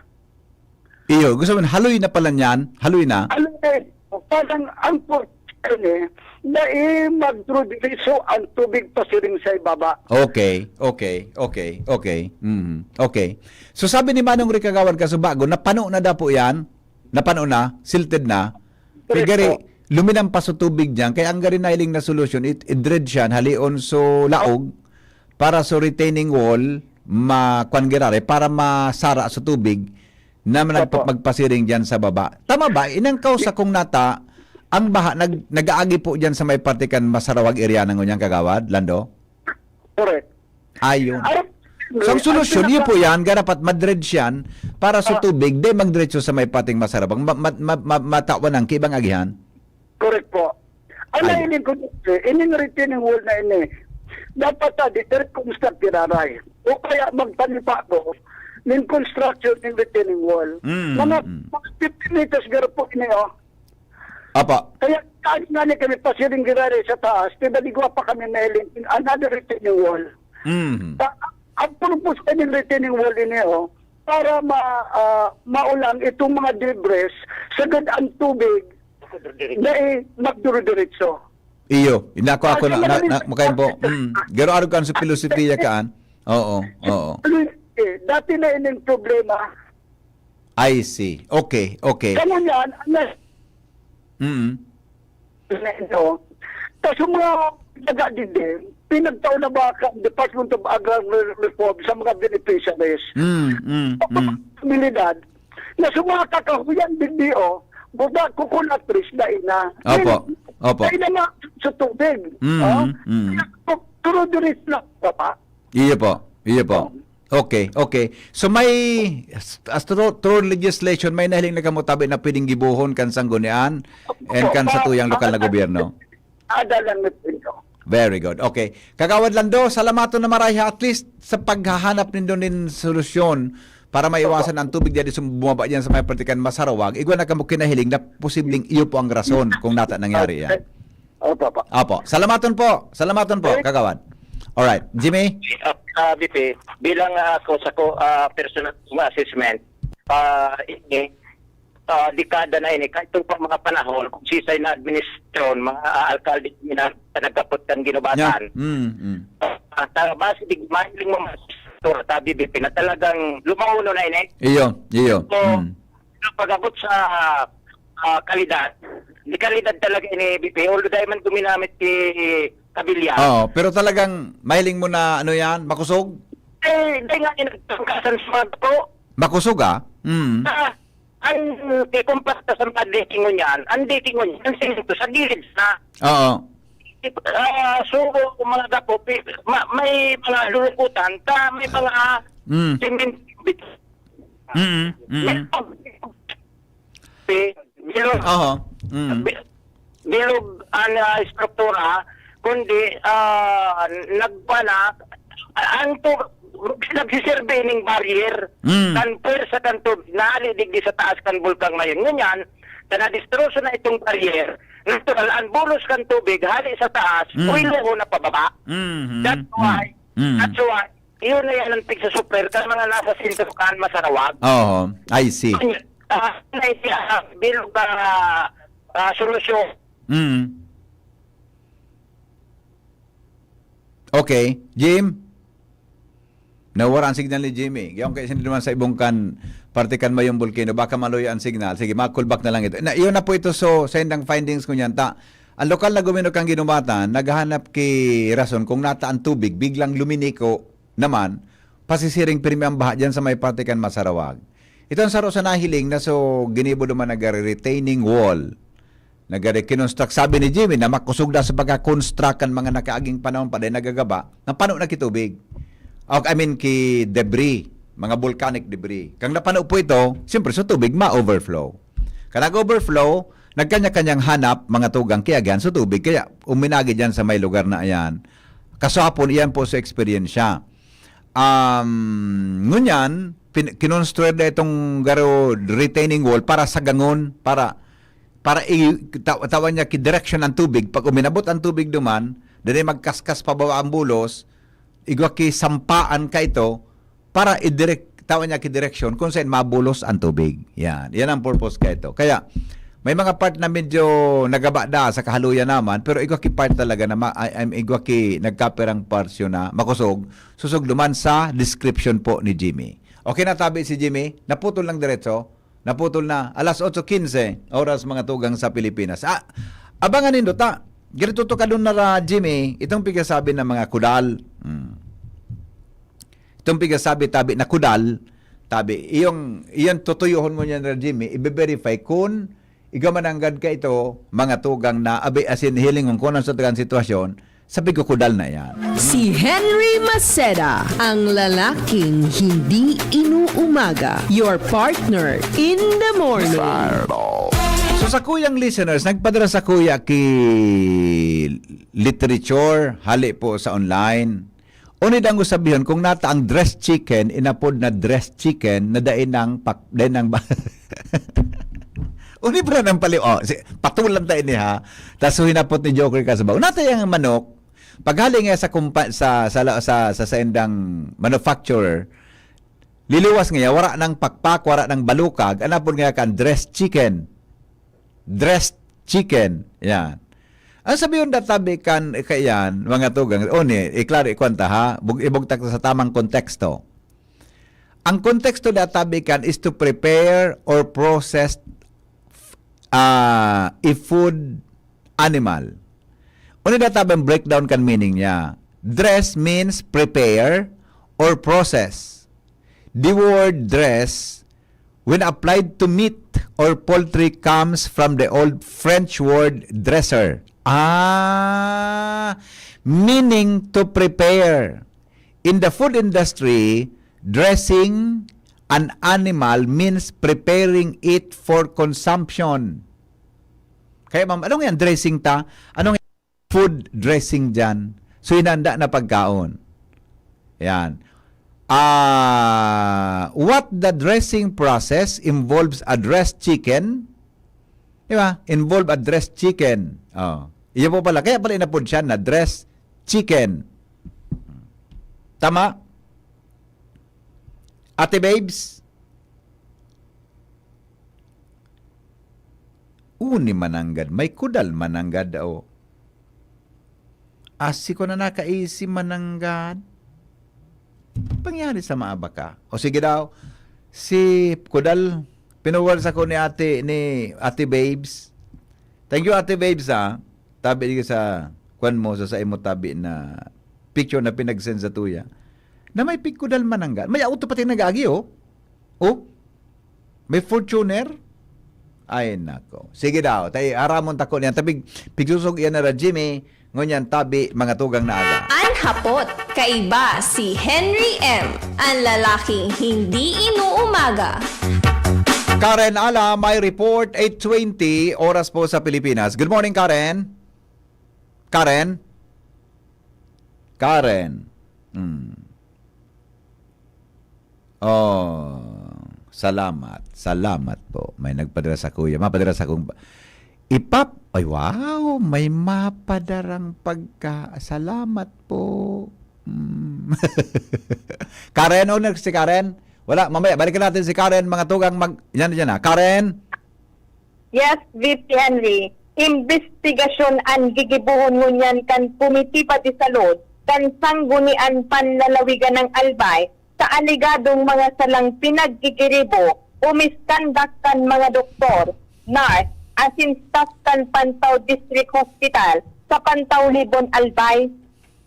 Iyo, gusto mo, haloy na pala niyan? Haloy na? Ano eh, parang ang purpose eh, na eh, magdrudiritso ang tubig pasiring sa ibaba. Okay, okay, okay, okay. Mm, okay. So sabi ni Manong Rick Kagawad Kasubago, napano na daw po yan? Napano na? Silted na? Correct Figari, po. Luminan pa sa tubig diyan. Kaya ang gari na hiling na solusyon, it, i-dredge yan, halion so laog, para sa retaining wall, ma, kwan girare, para masara sa tubig na nagpa, Opo. Magpasiring diyan sa baba. Tama ba? Inang kausa kung nata, ang baha, nag, nag-aagi po diyan sa may parte kan Masarawag area na ngunyan, Kagawad, Lando? Correct. Ayun. Ay, So, ang solusyon, ang iyo po yan, garapat madredge yan para sa Ah. Tubig, di magdiretso sa may pating Masarawag. Ma, ma, ma, ma, matawan ang kibang agihan. Correct po. Ang Ayun. Nahiling ko dito, ining retaining wall na ini, dapat ta, di, construct giraray. O kaya magpanipa ko, ning construction ng retaining wall. Mm, Mga, mm. Mga fifty meters garo po ini, oh. Apa. Kaya, kahit nga ni kami pasiring giraray sa taas, tinaligwa pa kami na hiling, another retaining wall. Mm. Ta, ang purpose ka ng retaining wall ini, oh, para ma, ah, maulang itong mga debris, sagad ang tubig, na eh, magduro-diretso. Iyo, inako ako Kasi na, na, marami na, sa makain po. Mm. Garo arog kan sa filosofiya kaan. Oo, oo. Eh, dati na ining problema. I see. Okay, okay. Kaya yan, ang nas- Mm. Ito. Tapos yung mga taga din, pinagtao na ba ka, Department of Agrarian Reform sa mga beneficiaries? Mm, mm, mm. Abilidad, na sa mga kakahuyan din di, oh, buda coconut trees na ina. Opo, Then, opo. Ay na nga sa tubig. Mm, Oh? mm. Kaya, turo diri sila, papa. Iyo po, iyo po. Oh. Okay, okay. So may as, as through, through legislation, may nahiling na kamo tabi na pwedeng gibohon kan sanggunian and kan sa tuyang lokal na gobyerno? Ada lang na po ito. Very good. Okay. Kagawad Lando, salamaton na maray ha, at least sa paghahanap nindo nin solusyon para maiwasan ang tubig diyan sa bumaba diyan sa may parte kan Masarawag. Igwa na kamo kinahiling na posibleng iyo po ang rason kung nata nangyari yan. Opo, opo. Opo. Salamaton po. Salamaton po, Kagawad. Alright. Jimmy? Ah, ah, B P, bilang, ah, ako sa ko, ah, personal assessment, ah, ini, ah, dekada na ini, kahit itong pang mga panahon, kung sisay na administrasyon, mga, ah, alkalde na nagkapot kan ginubatan. Yeah. Mm, mm. Ah, ta-, base di, mahiling mo mas, tabi, B P, na talagang lumauno na ini. Iyo, iyo. So, Mm. Pag-abot sa, ah, kalidad, di kalidad talaga ini, B P. Although dahil man guminamit si Kabilya. Oo, pero talagang mahiling mo na, ano yan, makusog? Eh, dahil nga yung nagtangkasan sa mga gapo. Makusog, ah? Mm. Ah, ang ikumpara sa mga decking ngunyan, ang decking ngunyan, ang simento sa gilid na. Oo. Ah, so, kung mga gapo, pi-, ma-, may mga lulukutan, ta, may mga Mm. simento. Mm, mm. Bilog, Oho. Mm. bi-, bilog ang, ah, estruktura, kundi, ah, nagpana, ang tu-, nagsiserve ning barrier, Mm. kan pwersa kan tubig, na ali digdi sa taas kan Bulkang Mayon. Ngunyan, ta nadistroso na itong barrier, natural, ang bulos kan tubig, hali sa taas, Mm. uy, luho na pababa. Mhm. That's Mm. why, Mm. that's why, Iyo na yan ang tigsusuper kan mga nasa sentro kan Masarawag. Oo, I see. Ah, na iti, ah, bilog, ah, ah, solusyon. Mm. Okay, Jim? Nawara ang signal ni Jimmy. Yaon kay sino naman sa ibong kan, parte kan Mayong Volcano. Baka maluya ang signal. Sige, mag-call back na lang ito. Na, iyon na po ito. So, sa indang findings ko niyan, ta, ang lokal na gobierno kan Guinobatan, naghahanap ki rason kung nata ang tubig, biglang luminiko naman, pasisiring pirmi ang baha diyan sa may parte kan Masarawag. Ito ang saro sa nahiling na so ginibo duman nagari retaining wall. Nagari kinonstruct. Sabi ni Jimmy na makusog na sa pagka-construct kan mga nakaaging panahon pa dahil nagagaba, napano na kitubig. O, I mean, ki debris, mga volcanic debris. Kang napano po ito, siyempre sa tubig, ma-overflow. Kaya nag-overflow, nagkanya-kanyang hanap, mga tugang, kiyagihan sa tubig. Kaya uminagi dyan sa may lugar na yan. Kasapon, iyan po sa eksperyensya. Um, ngunyan, pin-, kinonstruir na itong garo retaining wall para sa gangon, para, para i-, ta-, tawan niya ki direction ang tubig. Pag uminabot ang tubig duman, dali magkaskas pababa ang bulos, igwa ki sampaan ka ito, para i-direct tao niya ki direksyon kung saan mabulos ang tubig. Yan. Yan ang purpose ka ito. Kaya, may mga part na medyo nagaba da sa kahaluyan naman, pero igwa ki part talaga na ma-, ay, ay, igwa ki nagkapirang parsyon na makosog, susog duman sa description po ni Jimmy. Okay na tabi si Jimmy? Naputol lang diretso? Naputol na. Alas otso quince, oras mga tugang sa Pilipinas. Ah, abangan nindo ta. Ganito to kadun na ra, Jimmy, itong pigasabi ng mga kudal. Hmm. Itong pigasabi tabi na kudal, tabi, iyong, iyong tutuyohon mo niyan, Jimmy, ibe-verify kung igwa mananggad ka ito, mga tugang na, abi, asin hiling kung ano sa tagang sitwasyon, sabi ko, kudal na yan. Si Henry Maceda, ang lalaking hindi inuumaga. Your partner in the morning. So sa kuyang listeners, nagpadala sa kuya ki literature, hali po sa online. Unid ang usabihon, kung nata ang dressed chicken, inapod na dressed chicken, na dai nang pak-, dai nang ba-, Uni ba nang pali-, oh, si, patulan ta ini ha. Tas so hinapot ni Joker ka sa bago. Nata yung manok, paghali nga sa, kumpa, sa, sa, sa, sa saindang manufacturer, liluwas nga, wala nang pakpak, wala nang balukag, anapod nga kan dressed chicken. Dressed chicken. Yan. Ang sabi yung databi kan kaiyan, mga tugang, o ni, iklaro, ikwanta ha, bug, ibugtak sa tamang konteksto. Ang konteksto databi kan is to prepare or process uh, a food animal. Ano databi ang breakdown kan meaning niya? Dress means prepare or process. The word dress when applied to meat or poultry comes from the old French word dresser. Ah, meaning to prepare. In the food industry, dressing an animal means preparing it for consumption. Kaya ma'am, anong yan dressing ta? Anong food dressing dyan? So, hinanda na pagkaon. Yan. Ah, what the dressing process involves a dressed chicken. Di ba? Involve a dressed chicken. Oh. Iyo po pala. Kaya pala inapod siya na dressed chicken. Tama? Ate Babes? Uni mananggad. May kudal mananggad, oh. Asi ko na nakaisi mananggad. Pangyari sa maaba ka. O sige daw, si Kudal, pinuwal sa ko ni ate, ni ate Babes. Thank you, ate Babes, ha. Tabi di sa kwan mo, sa saimo tabi na picture na pinagsend sa tuya. Na may pigkudal mananggad. May auto pati nag-agi, oh. Oh. May Fortuner. Ay, nako. Sige daw. Tay, aramon tako niyan. Tabig, pigsusog iyan na ra, Jimmy. Ngunyan tabi, mga tugang na aga. An hapot, kaiba si Henry M, ang lalaking hindi inuumaga. Karen Ala, may report, eight twenty, oras po sa Pilipinas. Good morning, Karen. Karen? Karen. Hmm. Oh, salamat. Salamat po. May nagpadala sa kuya. Mapadala sa kong ipap. Ay, wow. May mapadarang pagka. Salamat po. Mm. Karen, owner si Karen? Wala, mamaya, balikan natin si Karen, mga tugang mag-, yan, yan na. Karen? Yes, V P Henry. Imbestigasyon an gigibohon ngunyan kan Komitiba de Salud kan Sangguniang Panlalawigan ng Albay sa alegadong mga salang pinaggigiribo o misconduct kan mga doktor, nurse, asin staff kan Pantaw District Hospital sa Pantaw Libon, Albay.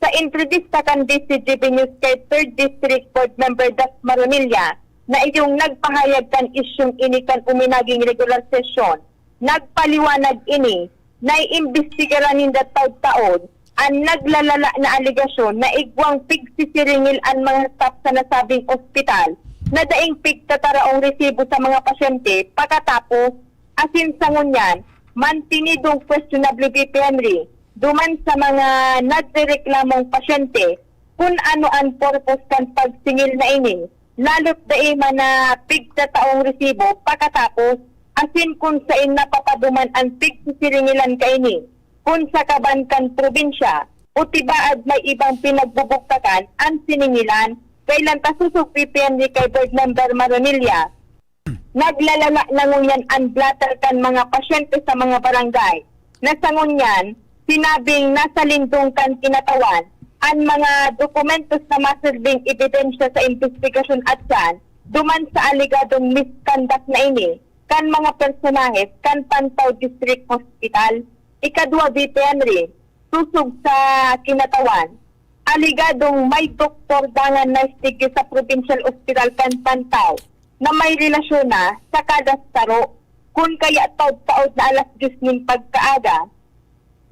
Sa entrevista kan D C G B News kay Third District Board Member Das Maronilla na iyong nagpahayag kan isyong ini kan uminaging regular sesyon, nagpaliwanag ini na iimbestigaran ninda taod-taod an naglalala na alegasyon na igwang pigsisiringil an mga staff sa nasabing ospital na daing pigtataraong resibo sa mga pasyente pakatapos asin sa ngunyan, mantinidong questionable V P Henry duman sa mga nagrereklamong pasyente kun ano an purpose kan pagsingil na ini, lalo't dai man na pigtataong resibo pakatapos asin kun saen napapaduman an pigsisiringilan kaini, kun sa kaban kan probinsya o tibaad may ibang pinagbubugtakan an siningilan. Kailan ta susog, P P N D, kay Board Member Maronilla? Naglalala na ngunyan an blotter kan mga pasyente sa mga barangay, na sa ngunyan, sinabing nasa lindong kan kinatawan an mga dokumentos na maserbing ebidensya sa imbestigasyon at yan, duman sa alegadong misconduct na ini kan mga personahes kan Pantaw District Hospital. Ikadwa, P P N D, susog sa kinatawan, alegadong may doktor dangan na istigyo sa Provincial Hospital kan Pantaw na may relasyon na sa kada saro, kun kaya taod-taod na alas diyes nin pagkaaga,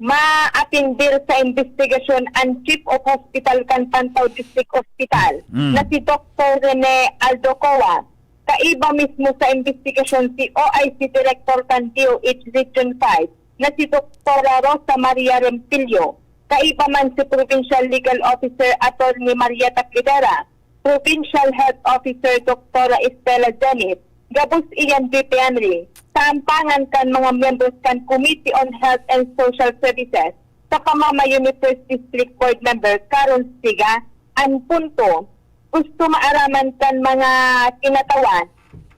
maatindir sa imbestigasyon an Chief of Hospital kan Pantaw District Hospital Mm. na si Doktor Rene Aldocoa. Kaiba mismo sa imbestigasyon si O I C Director kan D O H Region five na si Doktora Rosa Maria Rempillo. Kaiba man si Provincial Legal Officer Attorney Marieta Credera, Provincial Health Officer Doktora Estela Zenith, gabos iyan, P P N D, sa ampangan kan mga miyembros kan Committee on Health and Social Services sa pamamayo ni First District Board Member Karen Siga. An punto, gusto maaraman kan mga kinatawan,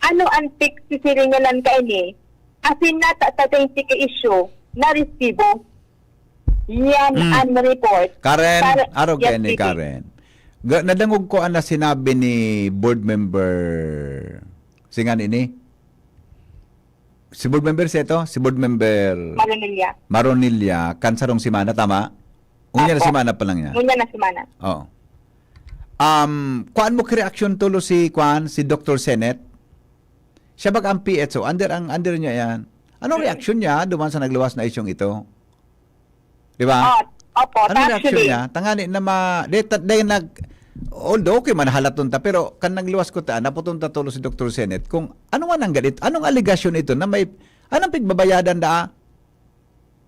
ano an pigsisiringilan kaini, asin nata sa twenty ka isyu na resibo. Yan Mm. an report. Karen, Karen, arog yes, kaini, P P. Karen. Ga-, nadangog ko an na sinabi ni Board Member, singa ini? Si Board Member Seto? Si Board Member Maronilla. Maronilla, kan sarong semana, tama? Unya na Apo. semana pa lang yan. Unya na semana. Oo. Um, kuan mo ki reaksyon tulo si kuan, si Doktor Senet? Siya bag ang P H O? Under ang, under niya yan. Anong Mm. reaksyon niya duman sa nagluwas na isyong ito? Di ba? Oh, opo, Anong reaksyon actually. niya? Tangani na ma-, de, ta-, de, nag-, although okay man, halaton ta, pero kan nagluwas ko ta, naputon ta tulo si Doktor Senet kung ano man ang galit, anong alegasyon ito na may, anong pigbabayadan daa?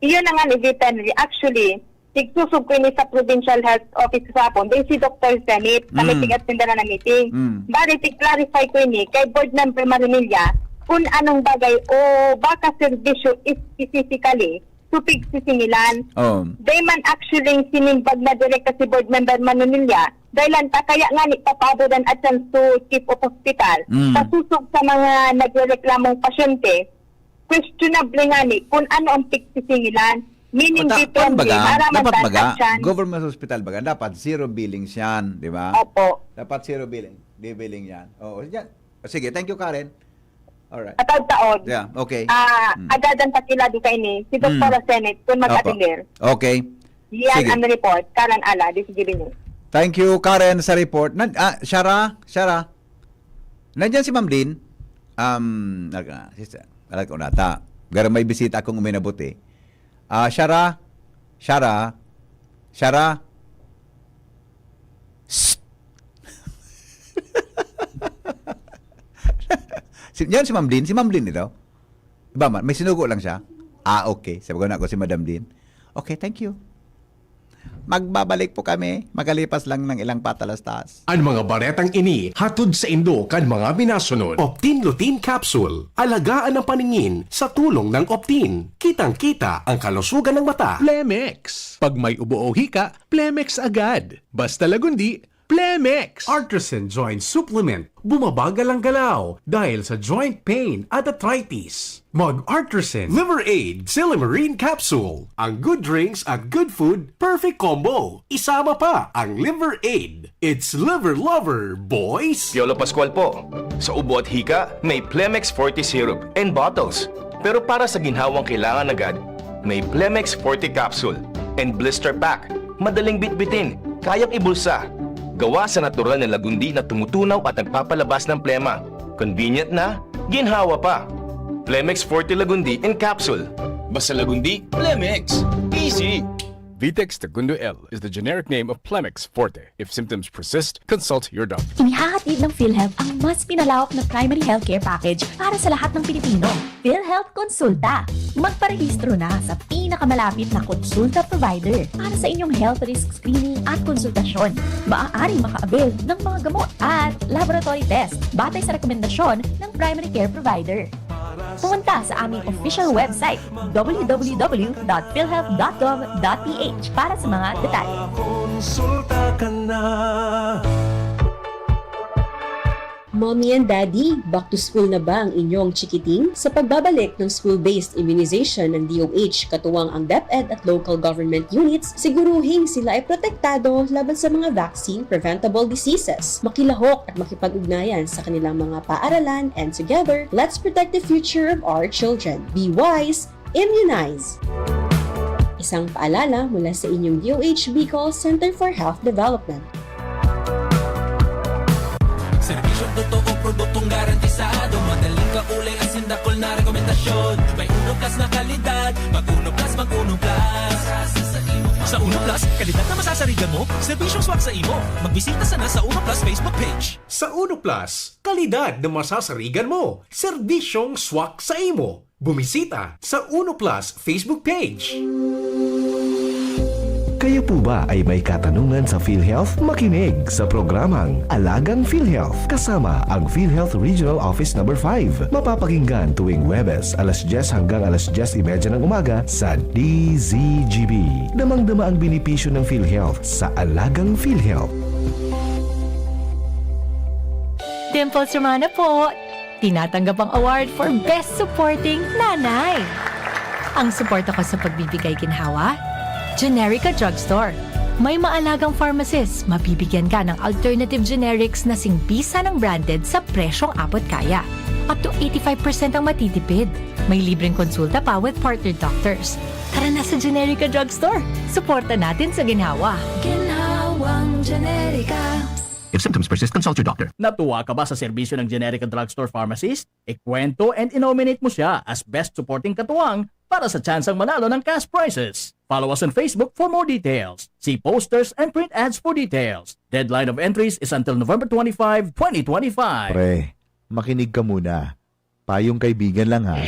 Iyon na nga ni Vitan. Actually, tigsusog ko ini sa Provincial Health Office sa hapon. Dahil si Doktor Zenith, sa Mm. meeting at tinda na meeting. Mm. Bali, tig-clarify ko ini kay Board Member Marinilla kung anong bagay o baka serbisyo specifically so pigsisingilan. Oh. Dai man actually sinimbag na direkta si Board Member Marinilla. Dahil lang ta, kaya nga ni papaabodan at chance to Chief of Hospital. Mm. Sa susog sa mga nagrereklamong pasyente, questionable nga ni kung ano ang pigsisingilan. Meaning, Ota, depende, kuwan baga, maaraman dapat ta baga, action. Government hospital baga, dapat zero billings yan, di ba? Opo. Dapat zero billing, di billing yan. Oo, yan. Sige, thank you, Karen. Alright. Ataw-taon. Yeah, okay. Ah, Mm. agadan sa kilado kaini, si Mm. Doktora Zenith, kung Opo. mag-atender. Okay. Yan Sige. ang report, Karen Ala, di sige din. Thank you, Karen, sa report. Nan-, ah, Shara, Shara. Nandiyan si Ma'am Lynn? Um, nag-, ah, sister, alam ko nata. Pero may bisita akong uminabot eh. Ah, Shara, Shara, Shara. Psst! Si, yan si Ma'am Lynn? Si Ma'am Lynn ito? Iba man, may sinugo lang siya? Ah, okay. Sabi ko na ako si Madam Lynn. Okay, thank you. Magbabalik po kami. Magalipas lang ng ilang patalastas. Ang mga baretang ini hatod saindo kan mga minasunod. Optin Lutein Capsule. Alagaan ang paningin sa tulong ng Optin. Kitang-kita ang kalusugan ng mata. Plemex. Pag may ubo o hika, Plemex agad. Basta Lagundi, Plemex. Artisan Joint Supplement. Bumabagal ang galaw dahil sa joint pain at arthritis. Mag Artisan Liver Aid Silymarin Capsule. Ang good drinks at good food, perfect combo. Isama pa ang Liver Aid. It's Liver Lover, boys! Piolo Pascual po. Sa ubo at hika, may Plemex Forte Syrup and bottles. Pero para sa ginhawang kailangan agad, may Plemex Forte Capsule and Blister Pack. Madaling bitbitin, kayang ibulsa. Gawa sa natural na lagundi na tumutunaw at nagpapalabas ng plema. Convenient na, ginhawa pa. Plemex Forte Lagundi in Capsule. Basta Lagundi, Plemex. Easy! Vitex Tagundo L is the generic name of Plemex Forte. If symptoms persist, consult your doctor. Inihahatid ng PhilHealth ang mas pinalawak na primary healthcare package para sa lahat ng Pilipino. PhilHealth Konsulta. Magparehistro na sa pinakamalapit na konsulta provider para sa inyong health risk screening at konsultasyon. Maaaring maka-avail ng mga gamot at laboratory test batay sa rekomendasyon ng primary care provider. Pumunta sa aming official website, w w w dot philhealth dot gov dot p h, para sa mga detalye. Konsulta ka na. Mommy and Daddy, back to school na ba ang inyong chikiting? Sa pagbabalik ng school-based immunization ng D O H, katuwang ang DepEd at local government units, siguruhing sila ay protektado laban sa mga vaccine-preventable diseases. Makilahok at makipag-ugnayan sa kanilang mga paaralan, and together, let's protect the future of our children. Be wise, immunize! Isang paalala mula sa inyong D O H Bicol Center for Health Development. Serbisyong totoo, produktong garantisado. Madaling kauli, asin dakul na rekomendasyon. May Uno Plus na kalidad. Mag Uno Plus, mag Uno Plus. Sa Uno Plus, kalidad na masasarigan mo, serbisyong swak sa imo. Magbisita sana sa Uno Plus Facebook page. Sa Uno Plus, kalidad na masasarigan mo, serbisyong swak sa imo. Bumisita sa Uno Plus Facebook page. Kayo po ba ay may katanungan sa PhilHealth? Makinig sa programang Alagang PhilHealth kasama ang PhilHealth Regional Office Number five. Mapapakinggan tuwing Huwebes alas dyes hanggang alas dyes y media ng umaga sa D Z G B. Damang-dama ang benepisyo ng PhilHealth sa Alagang PhilHealth. Dimples Romana po! Tinatanggap ang award for Best Supporting Nanay. Ang suporta ko sa pagbibigay ginhawa, Generica Drugstore. May maalagang pharmacist, mabibigyan ka ng alternative generics na singbisa ng branded sa presyong abot kaya. Up to eighty-five percent ang matitipid. May libreng konsulta pa with partner doctors. Tara na sa Generica Drugstore. Suporta natin sa ginhawa. Ginhawang Generica. If symptoms persist, consult your doctor. Natuwa ka ba sa serbisyo ng Generica Drugstore Pharmacist? Ikwento and i-nominate mo siya as Best Supporting Katuwang para sa tsansang manalo ng cash prizes. Follow us on Facebook for more details. See posters and print ads for details. Deadline of entries is until November twenty-five, twenty twenty-five. Pre, makinig ka muna. Payong kaibigan lang ha.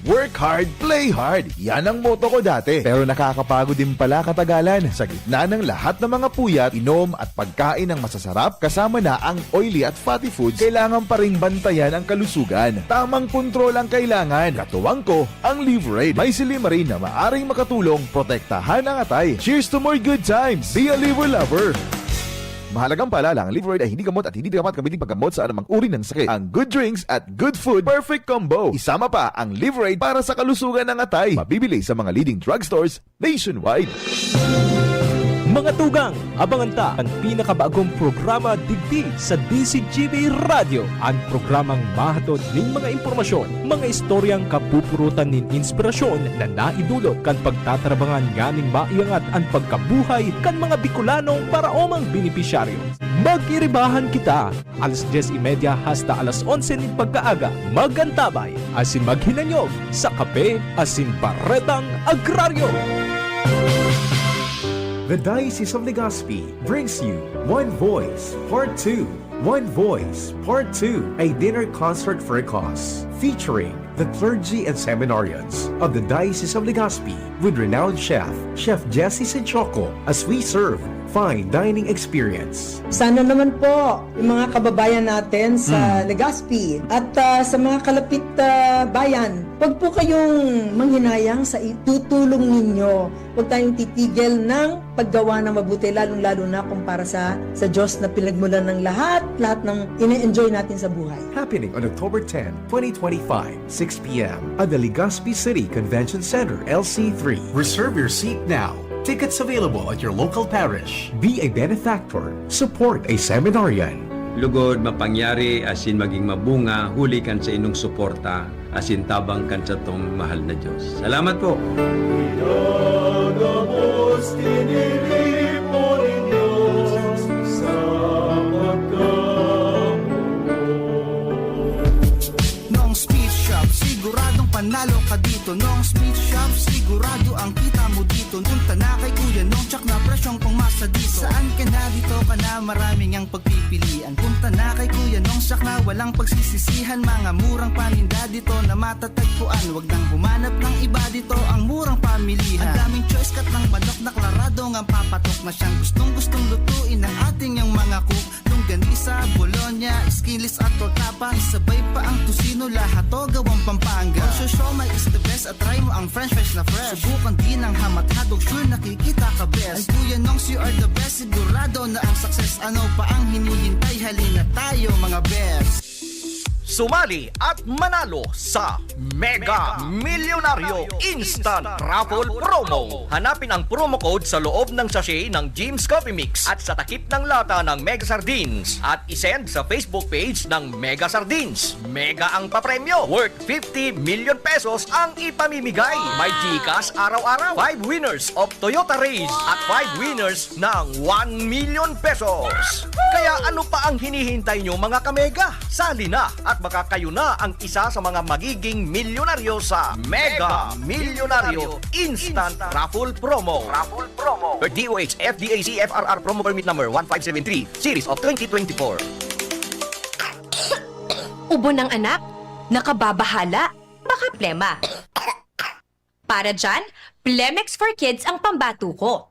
Work hard, play hard. Yan ang motto ko dati. Pero nakakapagod din pala katagalan. Sa gitna ng lahat ng mga puyat, inom at pagkain ng masasarap, kasama na ang oily at fatty foods, kailangan pa ring bantayan ang kalusugan. Tamang kontrol ang kailangan. Katuwang ko, ang Livraid. May silymarin na maaring makatulong protektahan ang atay. Cheers to more good times! Be a Liver Lover! Mahalagang paalala, ang Livraid ay hindi gamot at hindi dapat gamitin paggamot sa anumang uri ng sakit. Ang good drinks at good food, perfect combo. Isama pa ang Livraid para sa kalusugan ng atay. Mabibili sa mga leading drugstores nationwide. Mga tugang, abangan ta an pinakabagong programa digdi sa D Z G B Radyo, an programang mahatod nin mga impormasyon, mga istoryang kapupurutan nin inspirasyon na naidulot kan pagtatarabangan nganing maiangat an pagkabuhay kan mga Bicolanong paraomang benepisyaryo. Mag-iribahan kita, alas dyes y media hasta alas onse nin pagkaaga. Mag-antabay asin maghinanyog sa Kape asin Baretang Agraryo. The Diocese of Legazpi brings you One Voice Part two. One Voice Part two, a dinner concert for a cause, featuring the clergy and seminarians of the Diocese of Legazpi with renowned chef, Chef Jesse Sinchoco, as we serve fine dining experience. Sana naman po, yung mga kababayan natin sa Legazpi at ah, sa mga kalapit ah, bayan, wag po kayong manghinayang sa itutulong ninyo. Huwag tayong titigil ng paggawa ng mabuti, lalong-lalo na kung para sa, sa Diyos na pinagmulan ng lahat, lahat ng ine-enjoy natin sa buhay. Happening on October ten, twenty twenty-five, six p.m. at the Legazpi City Convention Center, L C three. Reserve your seat now. Tickets available at your local parish. Be a benefactor. Support a seminarian. Lugod, mapangyari, asin maging mabunga, huli kan sa inong suporta, asin tabang kan satong mahal na Dios. Salamat po! Pinagabos, tiniripo nin Dios sa pagkamuot. Noong Speed Shop, siguradong panalo ka dito. Noong Speed Shop, sigurado ang kita mo dito. Punta na kay Kuya Nong, tsak na presyong pangmasa dito. Saan ka na, dito ka na, maraming ang pagpipilian. Punta na kay Kuya Nong, tsak na walang pagsisisihan. Mga murang paninda dito na matatagpuan. Wag nang humanap ng iba dito, ang murang pamilihan. Ang daming choice, cut ng manok na klarado nga papatok na siyang gustong-gustong lutuin ng ating yang mga cook. Longganisa, bologna, skinless at torta pa. Isabay pa ang tocino, lahat to gawang Pampanga. Ang So, siomai is the best at try mo ang french fries na fresh. Subukan din ang hamat hotdog, sure nakikita ka best. Ang Kuya Nongs, you are the best, sigurado na ang success. Ano pa ang hinihintay? Halina tayo, mga best. Sumali at manalo sa Mega Milyonaryo Instant Raffle Promo. Hanapin ang promo code sa loob ng sachet ng Jim's Coffee Mix at sa takip ng lata ng Mega Sardines at isend sa Facebook page ng Mega Sardines. Mega ang papremyo, worth fifty million pesos ang ipamimigay. May GCash araw-araw, five winners of Toyota Race at five winners ng one million pesos. Kaya ano pa ang hinihintay nyo, mga kamega? Sali na at baka kayo na ang isa sa mga magiging milyonaryo sa Mega Milyonaryo Instant Raffle Promo. Raffle Promo. Per DOH, FDAC FRR Promo Permit Number one five seven three, Series of twenty twenty-four. Ubo ng anak? Nakababahala? Baka plema? Para dyan, Plemex for Kids ang pambato ko.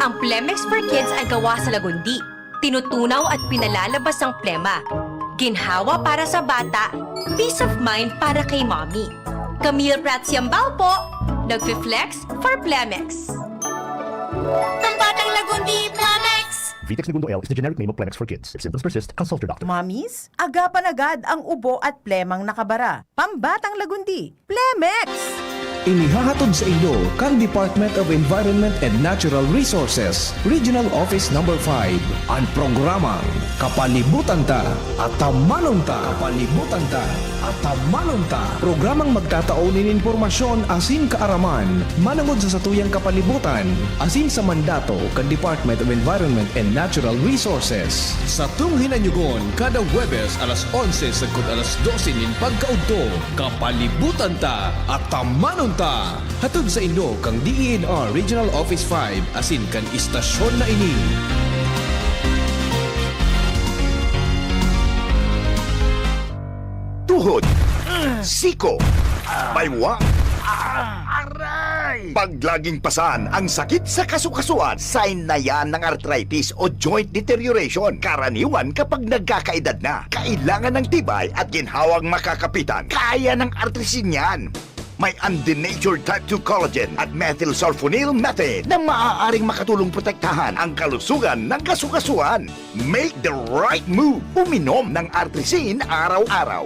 Ang Plemex for Kids ay gawa sa lagundi. Tinutunaw at pinalalabas ang plema. Ginhawa para sa bata, peace of mind para kay mommy. Camille Prats Yambao po, nagfi-flex for Plemex. Pambatang lagundi, Plemex! Vitex Negundo L is the generic name of Plemex for kids. If symptoms persist, consult your doctor. Mommies, agapan agad ang ubo at plemang nakabara. Pambatang lagundi, Plemex! Inihahatod sa inyo kan Department of Environment and Natural Resources, Regional Office Number five, an programang Kapalibutan Ta, Atamanon Ta. Kapalibutan Ta, Atamanon Ta. Programang magtatao nin impormasyon asin kaaraman manongod sa satuyang kapalibutan asin sa mandato kan Department of Environment and Natural Resources. Satong hinanyugon kada Huwebes alas onse sagkod alas dose nin pagkaudto, Kapalibutan Ta, Atamanon Ta. Hatod sa inyo kan DENR Regional Office five asin kan istasyon na ini. Tuhod, siko, baywang, aray! Paglaging pasan ang sakit sa kasukasuan, sign na yan ng arthritis o joint deterioration. Karaniwan kapag nagkakaedad na, kailangan ng tibay at ginhawang makakapitan. Kaya ng Artrisin yan. May undenatured type two collagen at methylsulfonyl methane na maaaring makatulong protektahan ang kalusugan ng kasukasuan. Make the right move. Uminom ng Artrisin araw-araw.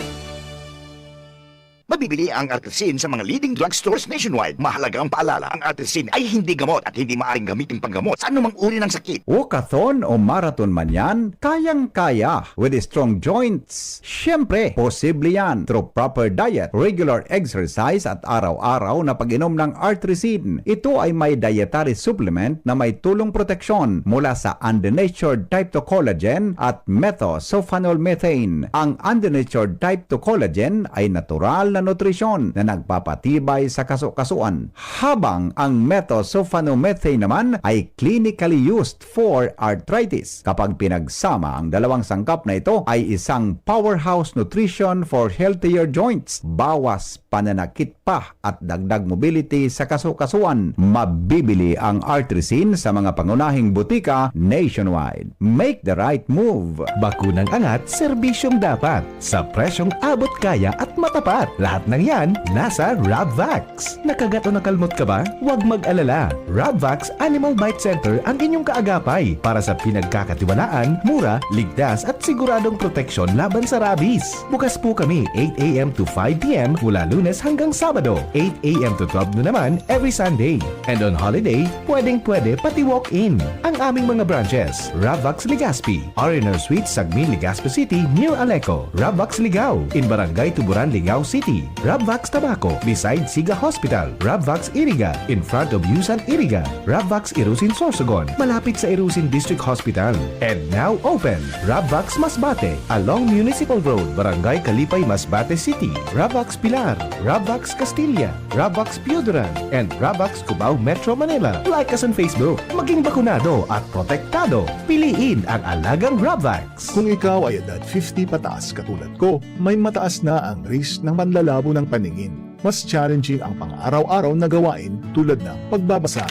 Mabibili ang Artrisin sa mga leading drugstores nationwide. Mahalaga ang paalala, ang Artrisin ay hindi gamot at hindi maaaring gamitin panggamot sa anumang uri ng sakit. Walkathon o marathon man yan, kayang-kaya with strong joints. Siyempre, posible yan through proper diet, regular exercise at araw-araw na pag-inom ng Artrisin. Ito ay may dietary supplement na may tulong proteksyon mula sa undenatured type two collagen at methosulfonol methane. Ang undenatured type two collagen ay natural na nutrisyon na nagpapatibay sa kasukasuan, habang ang methosulfonomethane naman ay clinically used for arthritis. Kapag pinagsama, ang dalawang sangkap na ito ay isang powerhouse nutrition for healthier joints. Bawas pananakit pa at dagdag mobility sa kasukasuan. Mabibili ang Artrisin sa mga pangunahing butika nationwide. Make the right move! Bakunang angat, serbisyong dapat, sa presyong abot kaya at matapat. Lahat ng yan, nasa Rabvax. Nakagat o nakalmot ka ba? Huwag mag-alala. Rabvax Animal Bite Center ang inyong kaagapay para sa pinagkakatiwalaan, mura, ligtas at siguradong proteksyon laban sa rabies. Bukas po kami eight a.m. to five p.m. mula Lunes hanggang Sabado, eight a.m. to twelve noon naman every Sunday. And on holiday, pwedeng-pwede pati walk-in. Ang aming mga branches, Rabvax Legazpi, R and R Suites, Sagmin, Legazpi City, near Aleco, Rabvax Ligao, in Barangay Tuburan, Ligao City, Rabvax Tabaco, beside Siga Hospital, Rabvax Iriga, in front of Yusan Iriga, Rabvax Irusin Sorsogon, malapit sa Irusin District Hospital. And now open, Rabvax Masbate, along Municipal Road, Barangay Kalipay, Masbate City, Rabvax Pilar, Rabvax Castilla, Rabvax Pioduran, and Rabvax Cubao, Metro Manila. Like us on Facebook. Maging bakunado at protektado. Piliin ang alagang Rabvax. Kung ikaw ay edad fifty pataas katulad ko, may mataas na ang risk ng panlalabo ng paningin. Mas challenging ang pang-araw-araw na gawain tulad ng pagbabasa,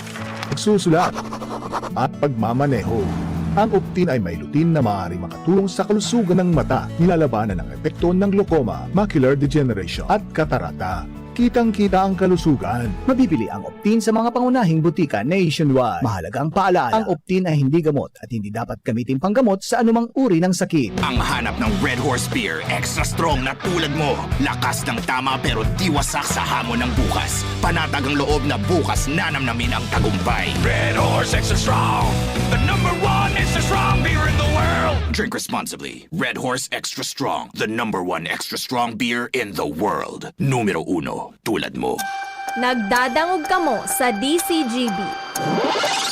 pagsusulat, at pagmamaneho. Ang Optin ay may lutein na maaaring makatulong sa kalusugan ng mata, nilalabanan ang epekto ng glaucoma, macular degeneration, at katarata. Kitang-kita ang kalusugan. Mabibili ang Optin sa mga pangunahing butika nationwide. Mahalaga ang paalala, ang Optin ay hindi gamot at hindi dapat gamitin panggamot sa anumang uri ng sakit. Ang hanap ng Red Horse Beer, extra strong na tulad mo. Lakas ng tama pero di wasak sa hamon ng bukas. Panatag ang loob na bukas nanamnamin ang tagumpay. Red Horse Extra Strong, the number one extra strong beer in the world. Drink responsibly. Red Horse Extra Strong, the number one extra strong beer in the world. Numero uno, tulad mo. Nagdadangog kamo sa D C G B.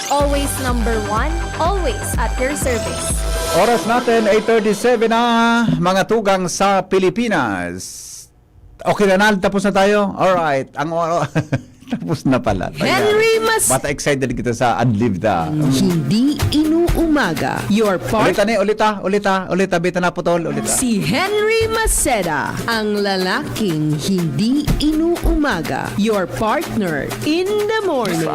Always number one, always at your service. Oras natin, eight thirty-seven na, mga tugang sa Pilipinas. Okay na, Nal? Tapos na tayo? Alright. Ang oro-, tapos na pala. Ayan. Henry Mas- Bata excited kita sa adlib ta. Hindi inuumaga. Your part- Ulita ni, ulita, ulita, ulita, bita na putol, ulita. Si Henry Maceda, ang lalaking hindi inuumaga. Your partner in the morning.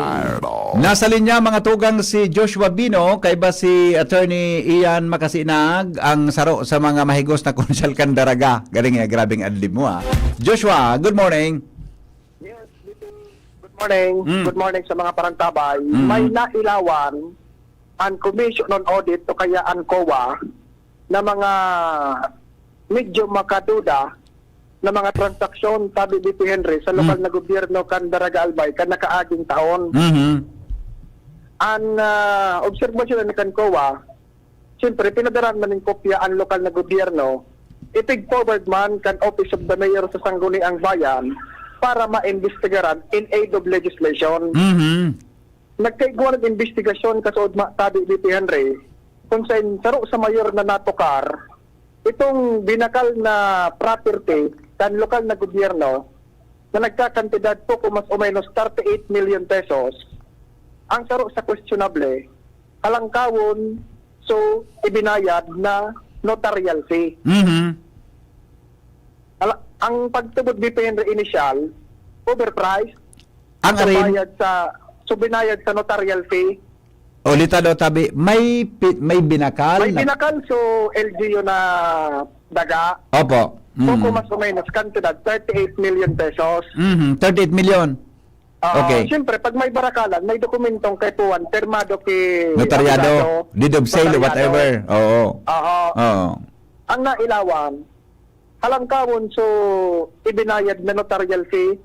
Nasa linya, mga tugang, si Joshua Bino, kaiba si Attorney Ian Makasinag, ang saro sa mga mahigos na konsyal kan Daraga. Galing eh, grabing adlib mo, ah. Joshua, good morning. Yes, good morning. Mm. Good morning sa mga parantabay. Mm. May nailawan ang Commission on Audit o kaya ang COA na mga medyo makaduda na mga transaksyon, sabi ni P. Henry, sa lokal Mm. na gobyerno kan Daraga Albay kan nakaaging taon. Mhm. Ang, ah, obserbasyon na kan COA, siyempre, pinadaran man nin kopya ang lokal na gobyerno, ipig-forward man kan Office of the Mayor sa Sangguniang Bayan para maimbestigaran in aid of legislation. Mhm. Nagkaigwa ng imbestigasyon kasood ma-, sabi ni P. Henry, kung sa saro sa mayor na natukar, itong binakal na property kan lokal na gobyerno na nagkakantidad po kung mas o menos thirty-eight million pesos, ang saro sa questionable, halangkawon, so, ibinayad na notarial fee. Mhm. Ala-, ang pagtubod ni P. Henry initial, overpriced. Ang So, arin- bayad sa, so, binayad sa notarial fee. Ulita daw, tabi, may pi-, may binakal May na binakal, so, L G U na daga. Opo. Mm. Poco mas o menos, kantidad, thirty-eight million pesos. Mhm, thirty-eight million. Ah, Okay. siyempre, pag may barakalan, may dokumentong kaipuhan, pirmado ki Notaryado, abogado, deed of sale, notaryado. whatever. Oo. Aha. Oo. Ang nailawan, halangkawon, so, ibinayad na notarial fee,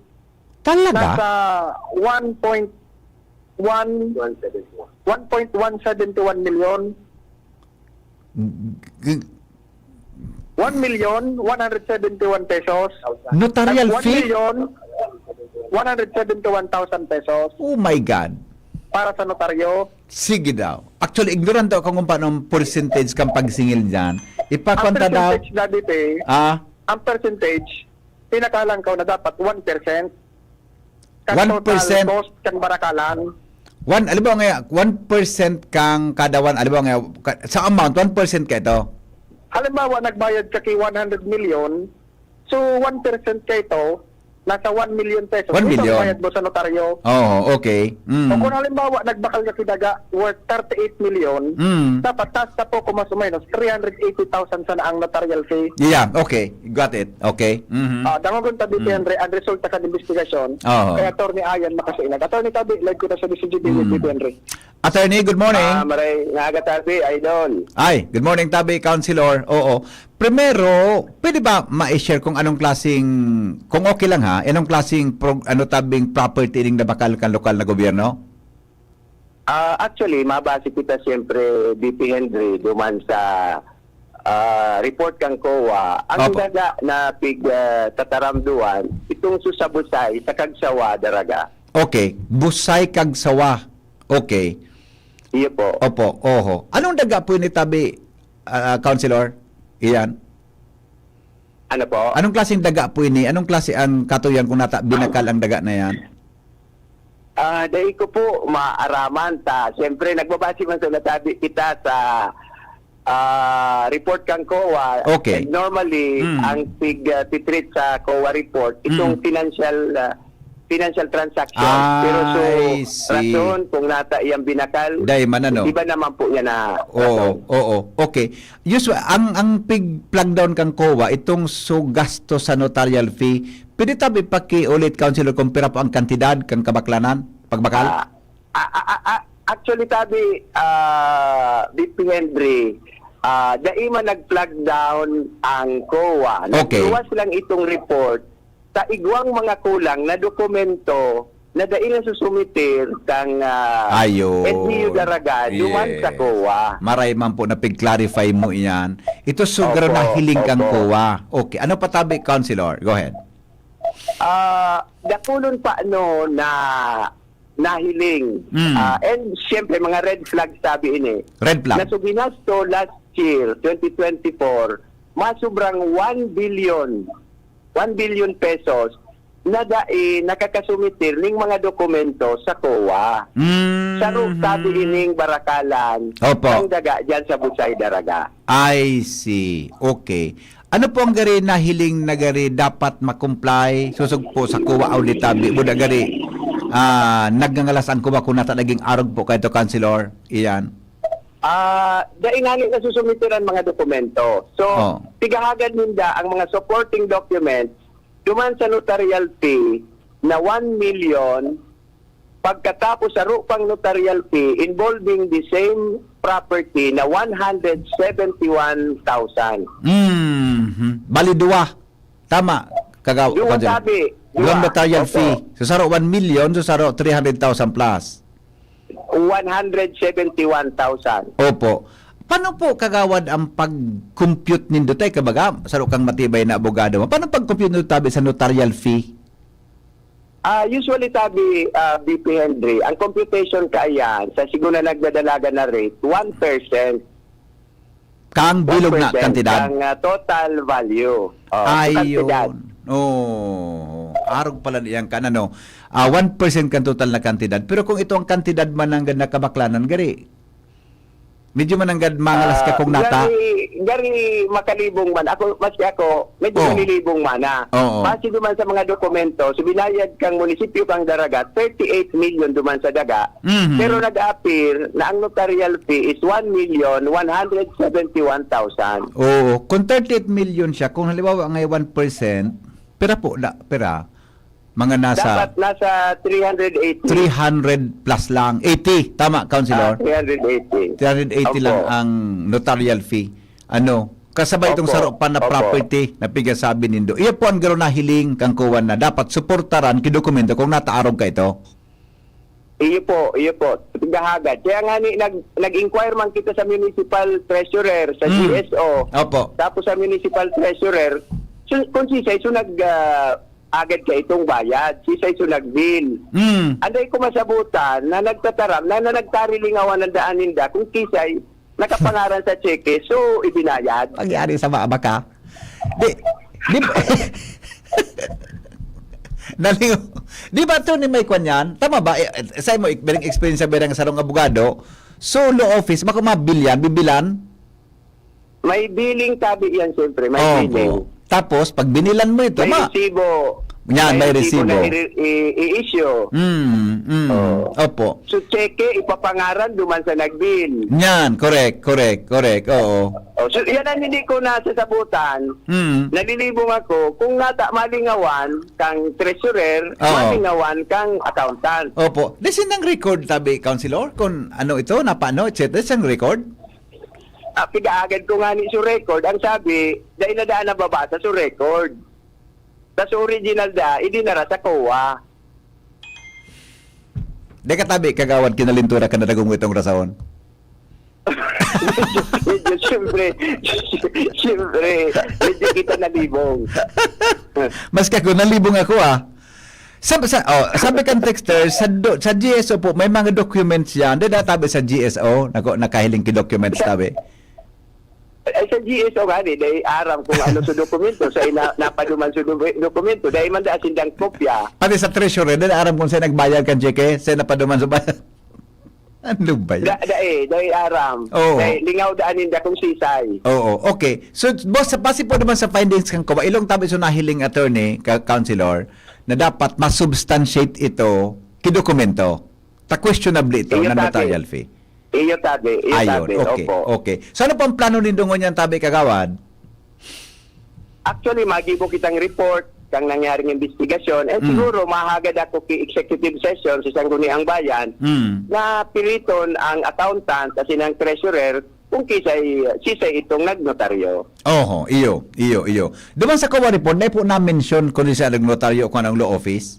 Talaga? nasa one point one, one point one seven one million. G- One million one hundred seventy-one pesos. Notarial At fee? one million one hundred seventy-one thousand pesos Oh my God. para sa notaryo. Sige daw. Actually, ignorante ako kung paano ang percentage kang pagsingil dyan. Ang Ipakwanta daw. percentage, Daddy Pe, Ah? ang percentage, pinakalangkaw na dapat one percent. Kan One percent. total cost kan barakalan. One, alam mo nga, one percent kang kada one, alam mo nga, ka-, sa amount, one percent ka ito. Halimbawa, nagbayad ka ki one hundred million, so one percent ka ito, nasa one million pesos. One Ito ang million. bayad mo sa notaryo. Oo, okay. Mm. O kung halimbawa, nagbakal ka ki daga worth thirty-eight million, Mm. dapat taas na po kung mas o menos three hundred eighty thousand sana ang notarial fee. Yeah, okay. Got it. Okay. Mhm. Ah, dangogon tabi, Mm. Henry, ang resulta kan investigasyon Oo. kay Attorney Ian Makasinag. Attorney Tabi, live ko na sa D C G B, Mm. Henry. Attorney, good morning. Ah, maray nga aga, Tabi, Idol. Ay, good morning, Tabi, Councilor. Oo. Primero, pwede ba ma-share kung anong klaseng, kung okay lang ha, anong klaseng prog-, ano, tabing property ning nabakal kan lokal na gobyerno? Ah, actually, mabase kita siyempre, D P Henry, duman sa, ah, report kan COA. Ang Opo. daga na pig, ah, tataramduan, itong susabusay sa Kagsawa, Daraga. Okay, Busay Kagsawa. Okay. Iyo po. Opo, oho. Anong daga po ini, tabi, ah, Councilor Ian? Ano po? Anong klaseng daga po ini? Anong klase ang katuyan kung nata-, binakal ang daga na yan? Ah, dai ko po maaraman ta. Siyempre, nagbabase man sa natabi kita sa, ah, report kan COA. Okay. And normally, Mm. ang pig, ah, titreat sa COA report, itong Mm. financial, ah, financial transactions. Pero so, I see. Rason kung nata iyang binakal, Dai man, ano? Iba naman po yan na Oo, rason. Oo. Okay. Usually, ang, ang pig-flag down kang COA, itong so gasto sa notarial fee, pwede tabi pakiulit, Councilor, kung pira po ang kantidad kang kabaklanan, pagbakal? Ah, ah, ah, ah, ah, actually, tabi, ah, V P Henry, ah, dai man nag-flag down ang COA. Okay. Nagluwas lang itong report sa igwang mga kulang na dokumento na dai na susumitir kang, ah, Ayun. L G U Daraga duman sa Yes. COA. Maray man po na pig-clarify mo iyan. Ito so garo Opo, na hiling kang opo. COA. Okay. Ano pa tabi, Councilor? Go ahead. Ah, dakulon pa, no, na nahiling. Mm. Ah, and siyempre, mga red flags tabi ini. Red flag. Na so ginasto last year, twenty twenty-four, masubrang one billion, one billion pesos na dai nakakasumitir ning mga dokumento sa COA. Mm. Saro tabi ining barakalan Opo. Ang daga dyan sa Busay Daraga. I see. Okay. Ano po ang gari na hiling na gari dapat ma-comply? Susog po sa COA o litabi. Buda gari, ah, nagngangalas ang COA kung nata naging arog po kayo to, Councilor Ian? Ah, dai ngani nasusumitiran mga dokumento. So, Oh. Pigahagad ninda ang mga supporting documents duman sa notarial fee na one million, pagkatapos sa rupang notarial fee involving the same property na one hundred seventy-one thousand. Mhm. Bali, duwa. Tama, kagaw-, Duwa Councilor. Tabi. Duwang Duwa. Notarial Opo. Fee. So, saro one million, so, saro three hundred thousand plus. One hundred seventy-one thousand. Opo. Paano po, Kagawad, ang pag-compute nindo? Tay, kabaga, saro kang matibay na abogado. Paano pag-compute nindo tabi sa notarial fee? Ah, usually, tabi, ah, V P Henry, ang computation kaiyan sa siguro na nagdadalagan na rate, one percent. Kang bilog na One percent kantidad? Kang, ah, total value. Oh, Ayun. Kantidad. Oh, arog pala niyang kan, ano, ah, one percent kan total na kantidad. Pero kung ito ang kantidad man ang nakabaklanan, gari, medyo mananggad mangalas ka Ah, kung nata. Gari, gari makalibong man. Ako, maski ako, medyo Oh. Nalilibong man na. Oo. Base naman sa mga dokumento, so binayad kang munisipyo kang Daraga, thirty-eight million duman sa Daga. Mhm. Pero nag-appear na ang notarial fee is one million one hundred seventy-one thousand. Oo. Kung thirty-eight million siya, kung halimbawa ngay one percent, pira po na, pira? Mga nasa Dapat nasa three hundred eighty. Three hundred plus lang. Eighty. Tama, Councilor? Ah, three hundred eighty. Three hundred eighty Opo. lang ang notarial fee. Ano, kasabay itong Opo. Saro pa na Opo. Property na pigasabi nindo. Iya po ang garo nahiling kang kuwan na dapat suportaran ki dokumento kung nataarog ka ito. Iyo po, iyo po. Gahagad. Kaya nga ni, nag-, nag-inquire man kita sa municipal treasurer, sa Mm. G S O. Opo. Tapos sa municipal treasurer, so, kung sisay, so nag, ah, agad ka itong bayad, sisay, so nag-bill. Mm. Anday ko masabutan na nagtataram, na, na nagtarilingawan ang daan ninda, kung kisay, nakapangaran sa cheque, so ibinayad. Pagyari sa baba ka. Di, di, nalingaw. Di ba, Attorney, may kwan yan? Tama ba? Eh, eh, sa imo, ik-, experience sa birang sarong abogado, so, law office, baka mabil yan, bibilan? May billing tabi yan, siyempre. May Opo. Billing. Tapos, pag binilan mo ito, May ma- resibo. Yan, may May resibo resibo. Na i-, i-, i-issue. Mm, mm. Oo. Opo. So, cheque, ipapangaran duman sa nag-bill. Yan, correct, correct, correct. Oo. Oh, so, yan ang hindi ko nasasabutan. Mm. Nalilibong ako kung nata malingawan kang treasurer, Oo. Malingawan kang accountant. Opo. Di sindang record, tabi, Councilor, kung ano ito, napano, et cetera. Sindang record? Ah, pigaagad ko nga ni so record. Ang sabi, dai na daan nababasa so record. Tas original da, idinara sa COA. Di ka tabi, Kagawad, kinalintura ka na dagong itong rason. Medyo, medyo, siyempre, siyempre, medyo kita nalibong. Maski ako, nalibong ako, ah. Sabi, sa, oh, sabi kan texter, sa do-, sa G S O po, may mga documents yan. Di natabi sa G S O, nako, nakahiling ki documents, tabi. Ay, sa G S O nga, di, dahil aram kung ano sa dokumento, sa ina-, napaduman sa do-, dokumento, dahil man da sindang kopya. Pati sa treasurer, dahil aram kung saan nagbayad kan cheque, saan napaduman sa bayad. Ano ba yan? Da, da eh, dahil aram. Oo. Dahil lingaw daan ninda kung sisay. Oo, okay. So, boss, sa base po naman sa findings kang COA, ilong tabi so nahiling, attorney, ka-, councilor, na dapat masubstantiate ito ki dokumento. Ta questionable ito Iyo na tabi. notarial fee. Iyo tabi, iyo Ayun, tabi, okay, opo. okay. So ano po ang plano nindo ngunyan, tabi, kagawad? Actually, magibo kitang report kang nangyaring investigasyon. Eh, Mm. siguro, mahagad ako ki executive session sa Sangguniang Bayan Mm. na piliton ang accountant at sinang treasurer kung kisay, sisay itong nagnotaryo. Oho, iyo, iyo, iyo. Duman sa Coa Report, na po na-mention kung sisay ang nagnotaryo kung anong law office?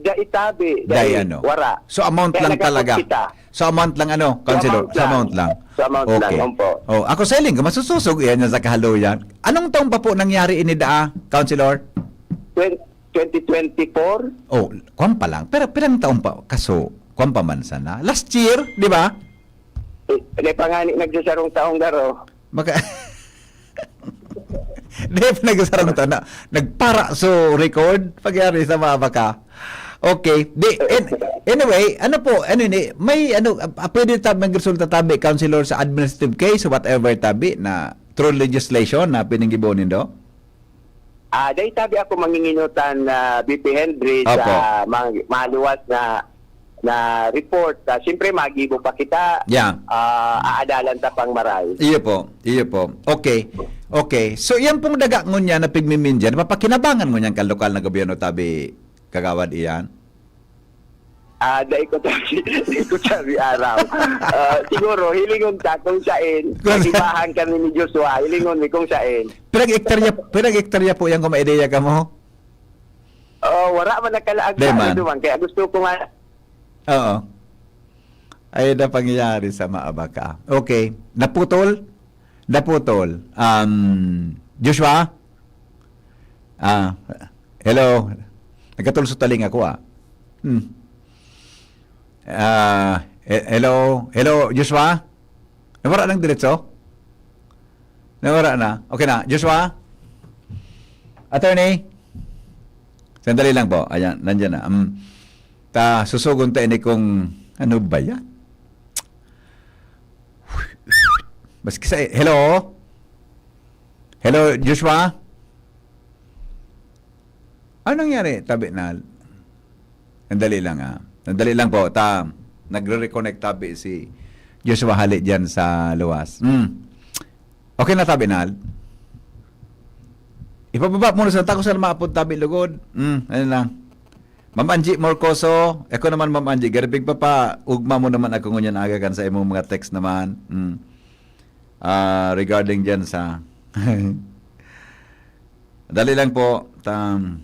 Da itabi, Dai dai, ano. wara. So, amount Kaya lang nagapot talaga. kita. So, amount lang ano, Sa Councilor? amount Sa lang. amount lang. Sa amount lang, Okay. ompo. Oh, ako sa hiling ko, masususog iyan niya sa kahaluyan. Anong taon pa po nangyari ini daa, Councilor? Twen-, twenty twenty-four? Oh, kwan pa lang. Pero pirang taon pa? Kaso, kwan pa man sana. Last year, di ba? Eh, di pa nga ni nagsasarong taong garo. Maka-, Di pa nagsasarong taon na. Nagpara so record. Pagyari sa mga baka. Okay. Di, an-, anyway, ano po, ano ni, may ano, ah, pwede tabi magresulta tabi, Councilor, sa administrative case, whatever tabi, na through legislation na pinanggibo nindo? Ah, dahil tabi ako manginginutan na B P Henry Opo. sa mga maluwas na, na report. Ah, siyempre, magibo pa kita. Yeah. Ah, aadalan ta pang maray. Iyo po, iyo po. Okay. Okay. So, yan pong daga ngunyan na pigmimindyan, napapakinabangan ngunyan kan lokal na gobyerno tabi, Kagawad Ian? Ah, dai ko tabi, dai ko tabi aram. Ah, siguro, hilingon ta kung sain, Kung sa- nag-ibahan kami ni Joshua, hilingon mi kung sain. Pirang hektarya, pirang hektarya po yan kung may ideya ka mo? Oh, wala man nakalaag Di sa man. ano man. Kaya gusto ko nga Oo. Ay, na pangyayari sa maabaka. Okay. Naputol? Naputol. Um, Joshua? Ah, hello? Nagkatulso taling ako, ah. Hmm. Ah, he-, hello? Hello, Joshua? Nawara ng diretso? Nawara na. Okay na. Joshua? Attorney? Sandali lang po. Ayan, nandiyan na. Um, ta, susugon ta ini kung ano ba yan? Maski sa, hello? Hello, Joshua? Ano nangyari, tabi na? Sandali lang, ah. Sandali lang po. Ta, nagre-reconnect tabi si Joshua hali dyan sa luwas. Hmm. Okay na, tabi na. Ipababa mo na sa tako sa maapod tabi lugod. Hmm, ano lang. Ma'am Angie Morcoso, ako naman, Ma'am Angie, garibig pa pa, ugma mo naman ako ngunyan aga kan sa imong mga text naman. Hmm. Ah, regarding dyan sa Dali lang po. Tam,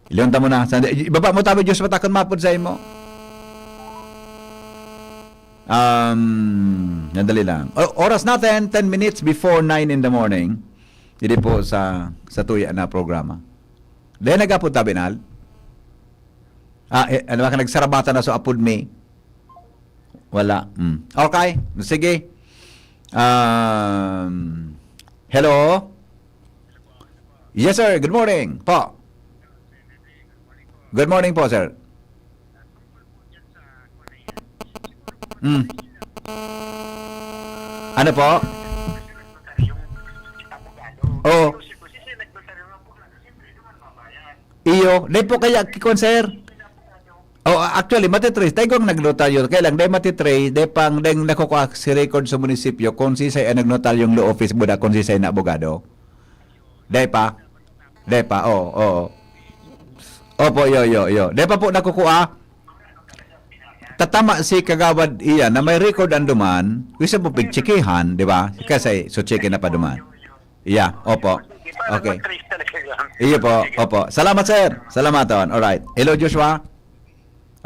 ilihon ta mo na. Sandi-, ibaba mo tabi, Diyos, matakon mapod sa imo. Um, sandali lang. O-, oras natin, ten minutes before nine in the morning. Didi po sa, sa tuya na programa. Dahil nag-apod tabi, Nal? Ah, eh, ano ba ka, nagsarabata na so apod mi? Wala. Mm. Okay. Sige. Um, hello? Yes, sir. Good morning po. Good morning po, sir. Mm. Ano po? Oo. Iyo, di po kaya kikon, sir? Oh, actually, matitrace. Tayo ang nagnotaryo. Kaya lang, dahil matitrace, dahil pang, dahil nakukuha si record sa munisipyo kung sisay ang nagnotaryong law office mo na kung sisay na abogado. Dahil pa? Dahil pa, oo, oo. Opo, yo, yo, yo. Dahil pa po nakukuha, tatama si Kagawad Ian na may record ang duman, gusto po pigchikihan, di ba? Kasi, so chiki na pa duman. Yeah, opo. Okay. Iyo po, opo. Salamat, sir. Salamat, on. Alright. Hello, Joshua.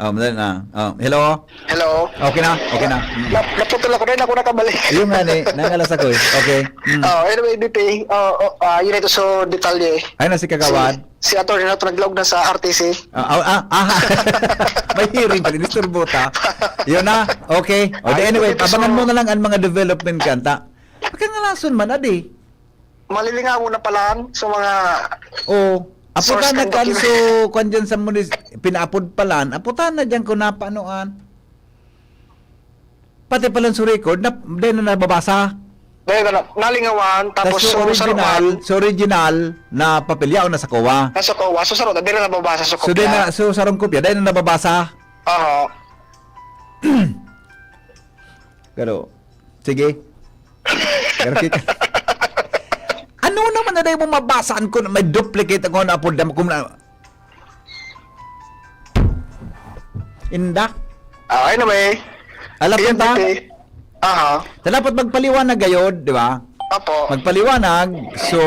Oh, madali na. Oh, hello? Hello? Okay na? Okay na. Mm. Nap-, naputol ako rin. Ako nakabalik. Yung nga ni, nangalas ako eh. Okay. Mm. Oh, anyway, B P, oh, oh, ah, yun ito, so, detalye. Ay, na si Kagawad? Si, si Attorney Renato naglaog na sa R T C. Ah, ah, ah, ah. May hearing pala. Disturbo ta. Yun na. Okay. O, di, Ay, anyway, ito, so, abangan mo na lang ang mga development kan ta. Pagkangalason man, adi. Malilingaw mo na palan sa mga Oh, source aputan na kan kan document. So, kwan dyan sa munis-, pinaapod palan, aputan na dyan kung napaanoan. Pati palan sa record, na, dahil na nababasa. Dahil na, nalingawan, tapos Tas yung so, original, saruan. So original na papel, yaon na sa COA. Nasa COA. So, saruan, dahil na nababasa sa So, kopya. Dahil na, so, sarong kopya, dahil na nababasa. Oo. Pero, sige. Pero kita. Ano naman na dahil mo mabasaan ko na may duplicate ako na apod dam-, kung na, Inda? Ah, anyway. Ala, Ayan, punta? Titi. Aha. Sa dapat magpaliwanag gayod, di ba? Apo. Magpaliwanag, so,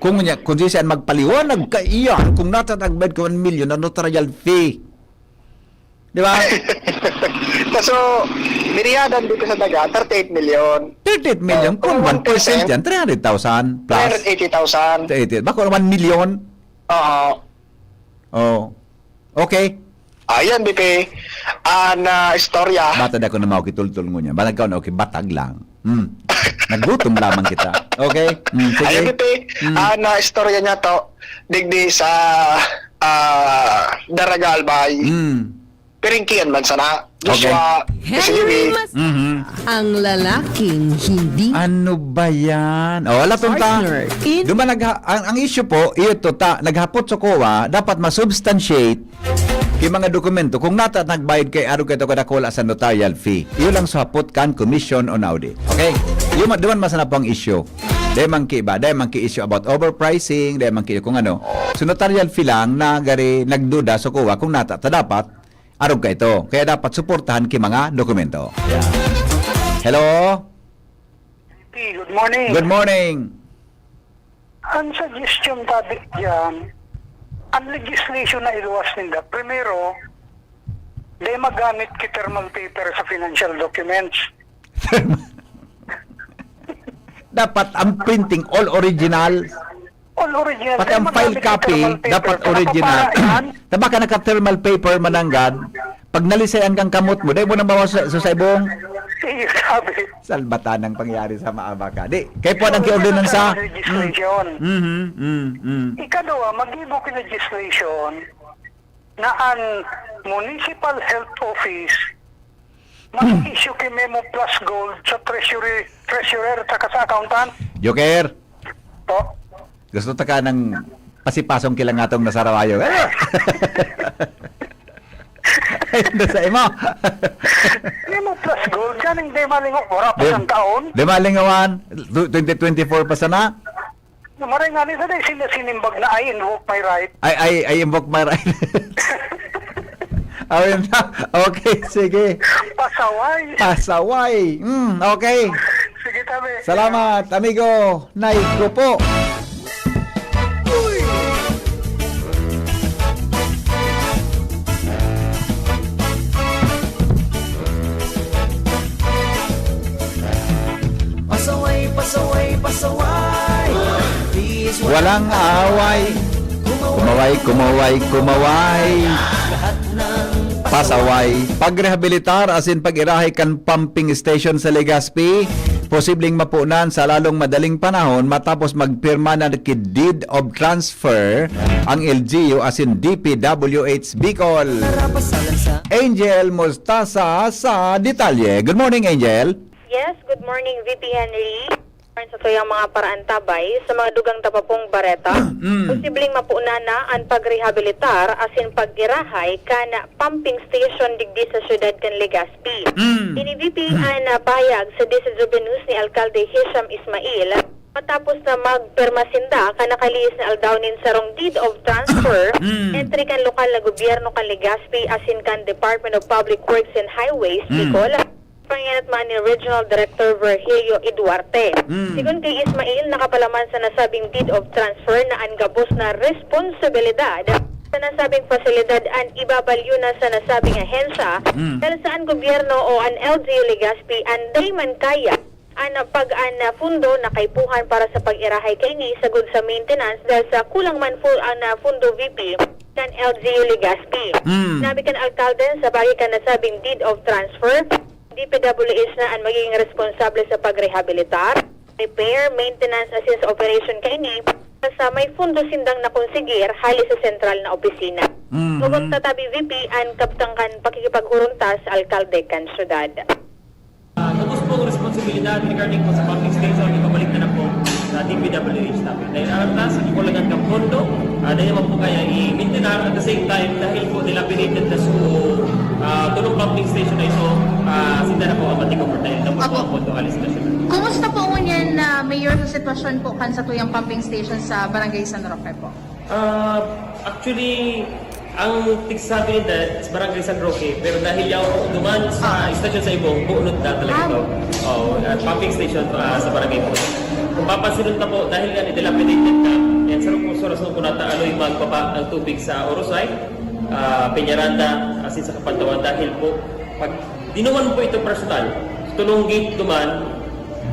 kung niya, kung di siya magpaliwanag, kaiyan, kung natatagbayad ka one million na notarial fee. Di ba? Kaso, miriyadan dito sa daga, thirty-eight million. Thirty-eight million, Oh, kung kung one percent one percent, yan, three hundred thousand plus. Three hundred eighty thousand. Three eighty, bako one million. Oo. Oh. Okay. Ayan, B P. Ah, na istorya. Batad ako na mao kitultol ngunyan. Banag ka na, okay, batag lang. Hmm. Naggutom lamang kita. Okay? Hmm, sige. Ayan, B P. Hmm. Ah, na istorya niya to. Digdi sa, ah, Daraga Albay. Hmm. Piringkian man sana. Okay. Joshua, Henry Mas- Mhm. Ang lalaking hindi Ano ba yan? O, wala tong ta. Partner in Duman nagha-, ang, ang issue po, iyo to ta, naghapot sa COA, dapat masubstantiate ki mga dokumento kung nata nagbayad kay arog kaito kadakula sa notarial fee. Iyo lang sa hapot kan commission on audit. Okay? Iyo ma-, duman masana po ang issue. Dahil man ki iba, dahil man ki issue about overpricing, dahil man ki kung ano. So notarial fee lang na gari nagduda sa COA kung nata ta dapat arog kaito. Kaya dapat suportahan ki mga dokumento. Hello? P, good morning. Good morning. Ang suggestion tabi diyan, ang legislation na iluwas ninda, primero, di magamit ki thermal paper sa financial documents. Dapat ang printing, all original. All original. Pati ang file copy, dapat original. Tabaka naka-thermal paper mananggad, pag nalisayan kang kamot mo, dahil mo nang bawas sa, sa saibong. Iyo, sabi. Salbatan ang pangyari sa maabaka. Di, kay po ang kiordinansa. Legislation. Mm. Mhm, mm, mm. Ikaduha, mag-ibo ki legislation na ang Municipal Health Office mag-issue ki Memo Plus Gold sa treasury, treasurer saka sa accountant. Joker. Po. Gusto ta ka ng pasipasong kilang atong nasarawayo. Ay, ano sa imo? Memo Plus Gold, ganing di malingaw, wala pa Di, siyang taon. Di malingawan, tu-, twenty twenty-four pa sana. Maray nga ni sa day, sila sinimbag na, "I invoke my right." Ay, ay, I invoke my right. Awin na. Okay, sige. Pasaway. Pasaway. Mm, okay. Sige, tabi. Salamat, amigo. Nay ko po. Pasaway, pasaway, pasaway. Please, walang away. Kumaway, kumaway, kumaway. Pasaway. Pagrehabilitar asin pag-irahay kan pumping station sa Legazpi, posibleng mapunan sa lalong madaling panahon matapos magpirma na ki deed of transfer ang L G U asin D P W H Bicol. Angel Mostasa sa detalye. Good morning, Angel. Yes, good morning, V P Henry. Sa tuyang mga paraantabay, sa mga dugang tapapong bareta, Mm. posibleng mapunan na an pagrehabilitar asin pag-irahay kan pumping station digdi sa siyudad kan Legazpi. Mm. Ini V P an, ah, pahayag sa Disadrobe News ni Alkalde Hisham Ismail matapos na magpirma sinda kan nakalihis na aldaw nin sarong deed of transfer Mm. entri kan lokal na gobyerno kan Legazpi asin kan Department of Public Works and Highways, Mm. Bicol. Pangyayat man ni Regional Director Virgilio Eduarte. Mm. Sigon kay Ismail, nakapalaman sa nasabing deed of transfer na an gabos na responsibilidad sa nasabing pasilidad an ibabalyo na sa nasabing ahensya, Mm. dahil sa an gobyerno o an L G U Legazpi an dai man kaya an pag-, an, ah, pundo na kaipuhan para sa pag-irahay kaini sagod sa maintenance dahil sa kulang man full an, ah, pundo V P kan L G U Legazpi. Mm. Sinabi kan alkalde, sa bagay kan nasabing deed of transfer, D P W H na an magiging responsable sa pagrehabilitar, repair, maintenance asin sa operation kaini, sa may pundo sindang nakonsigir hali sa sentral na opisina. Mhm. Tugon ta tabi V P an kabtang kan pakikipag-oruntas sa alkalde kan syudad. Ah, tapos po ang responsibilidad regarding po sa pumping station, ibabalik na lang po sa D P W H namin. Dahil ang taas ang kulangan ng pondo, ah, dahil naman po kaya i-maintain at the same time, dahil po dilapidated na so, ah, tulong pumping station na ito, ah, sinda na po ang matikomor dahil tapos po Apo. ang pondo alis na siya. Kumusta po ngunyan na, Mayor, sa sitwasyon po kan sa tuyang pumping station sa Barangay San Roque po? Ah, actually, ang tigsabi nila sa Barangay San Roque, pero dahil yaw duman sa Ah. istasyon sa Ibong, buunod na talaga Ah. ito. Oo, at pumping station ah, sa barangay po. Kung papansin ta po, dahil nga dilapidated na, yan sa rukong oras nung kunata, aloy magbaba ang tubig sa Orosay, ah, Peñaranda, asin sa Kapantawan, dahil po, pag dinuman po ito personal, tulong gate duman,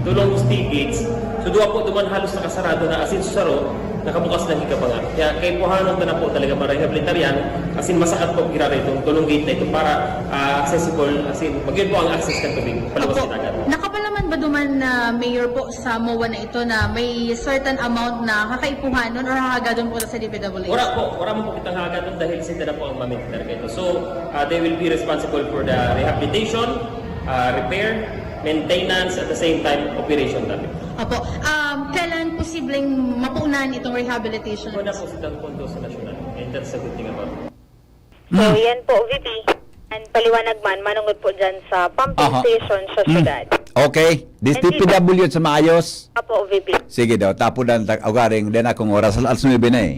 tulong steel gates, so duwa po duman halos nakasarado na, asin sa saro, nakabukas na higabanga. Kaya kaipuhanan ta na po talaga marehabilitar yan, asin masakat po giraray itong tulong gate na ito para ah, accessible, asin magyan po ang access kan tubig, paluwas Opo. sa dagat. Nakapalaman ba duman na, Mayor, po sa MOA na ito na may certain amount na kakaipuhanon or hahagadon po sa D P W H? Wala po, wala mo po kitang hahagadon dahil sila na po ang mamaintain talaga ito. So, ah, they will be responsible for the rehabilitation, ah, repair, maintenance, at the same time, operation natin. Opo. Um, kailan posibleng mapunan itong rehabilitation? Wala po silang pondo sa nasyonal. And that's a good thing about it. So, Mm. yan po, V P. Ang paliwanag man, manungod po dyan sa pumping Aha. station sa Mm. syudad. Okay. This And D P W sa maayos. Apo, V P. Sige daw, tapos dan tag-, ugaring, din akong oras, alas nuebe na eh.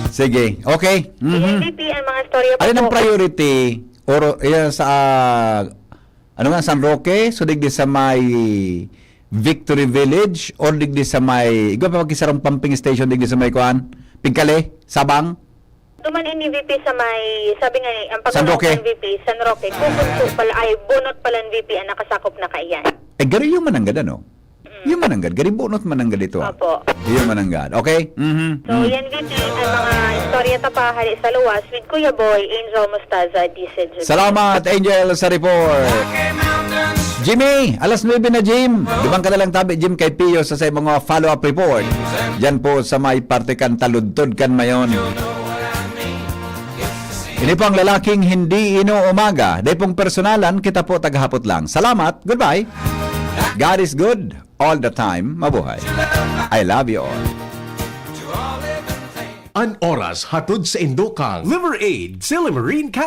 Sige, okay. Sige, Mhm. V P, ang mga storya po Alin ang po. priority? Or, yan sa, ano nga, San Roque? So, digdi sa may Victory Village? Or digdi sa may, igwa pa magkisarang pumping station, digdi sa may kuan? Pigkale? Sabang? Duman ini V P sa may, sabi nga ni, ang San Roque. pangalanan V P, San Roque, kukon po pala, ay, bunot pala ng V P ang nakasakop na kaiyan. Eh, garo yung mananggad, ano? Mm. Yung mananggad, gari bunot mananggad ito, ah. Opo. Yung mananggad. Okay? Mhm. So, Mm. yan, V P, ang mga istorya ta pa, hali sa luwas, with Kuya Boy, Angel Mostaza, D Z J. Salamat, Angel, sa report. Jimmy, alas nuebe na, Jim. Duman ka na lang tabi, Jim, kay Pio sa, sa mga follow-up report. Diyan po sa may parte kan Taludtod kan Mayon. Ini po ang lalaking hindi inuumaga. Dai pong personalan, kita po taghapot lang. Salamat. Goodbye. God is good all the time. Mabuhay. I love you all. An oras hatod sa indokang Liver Aid, Silimarin Capsule.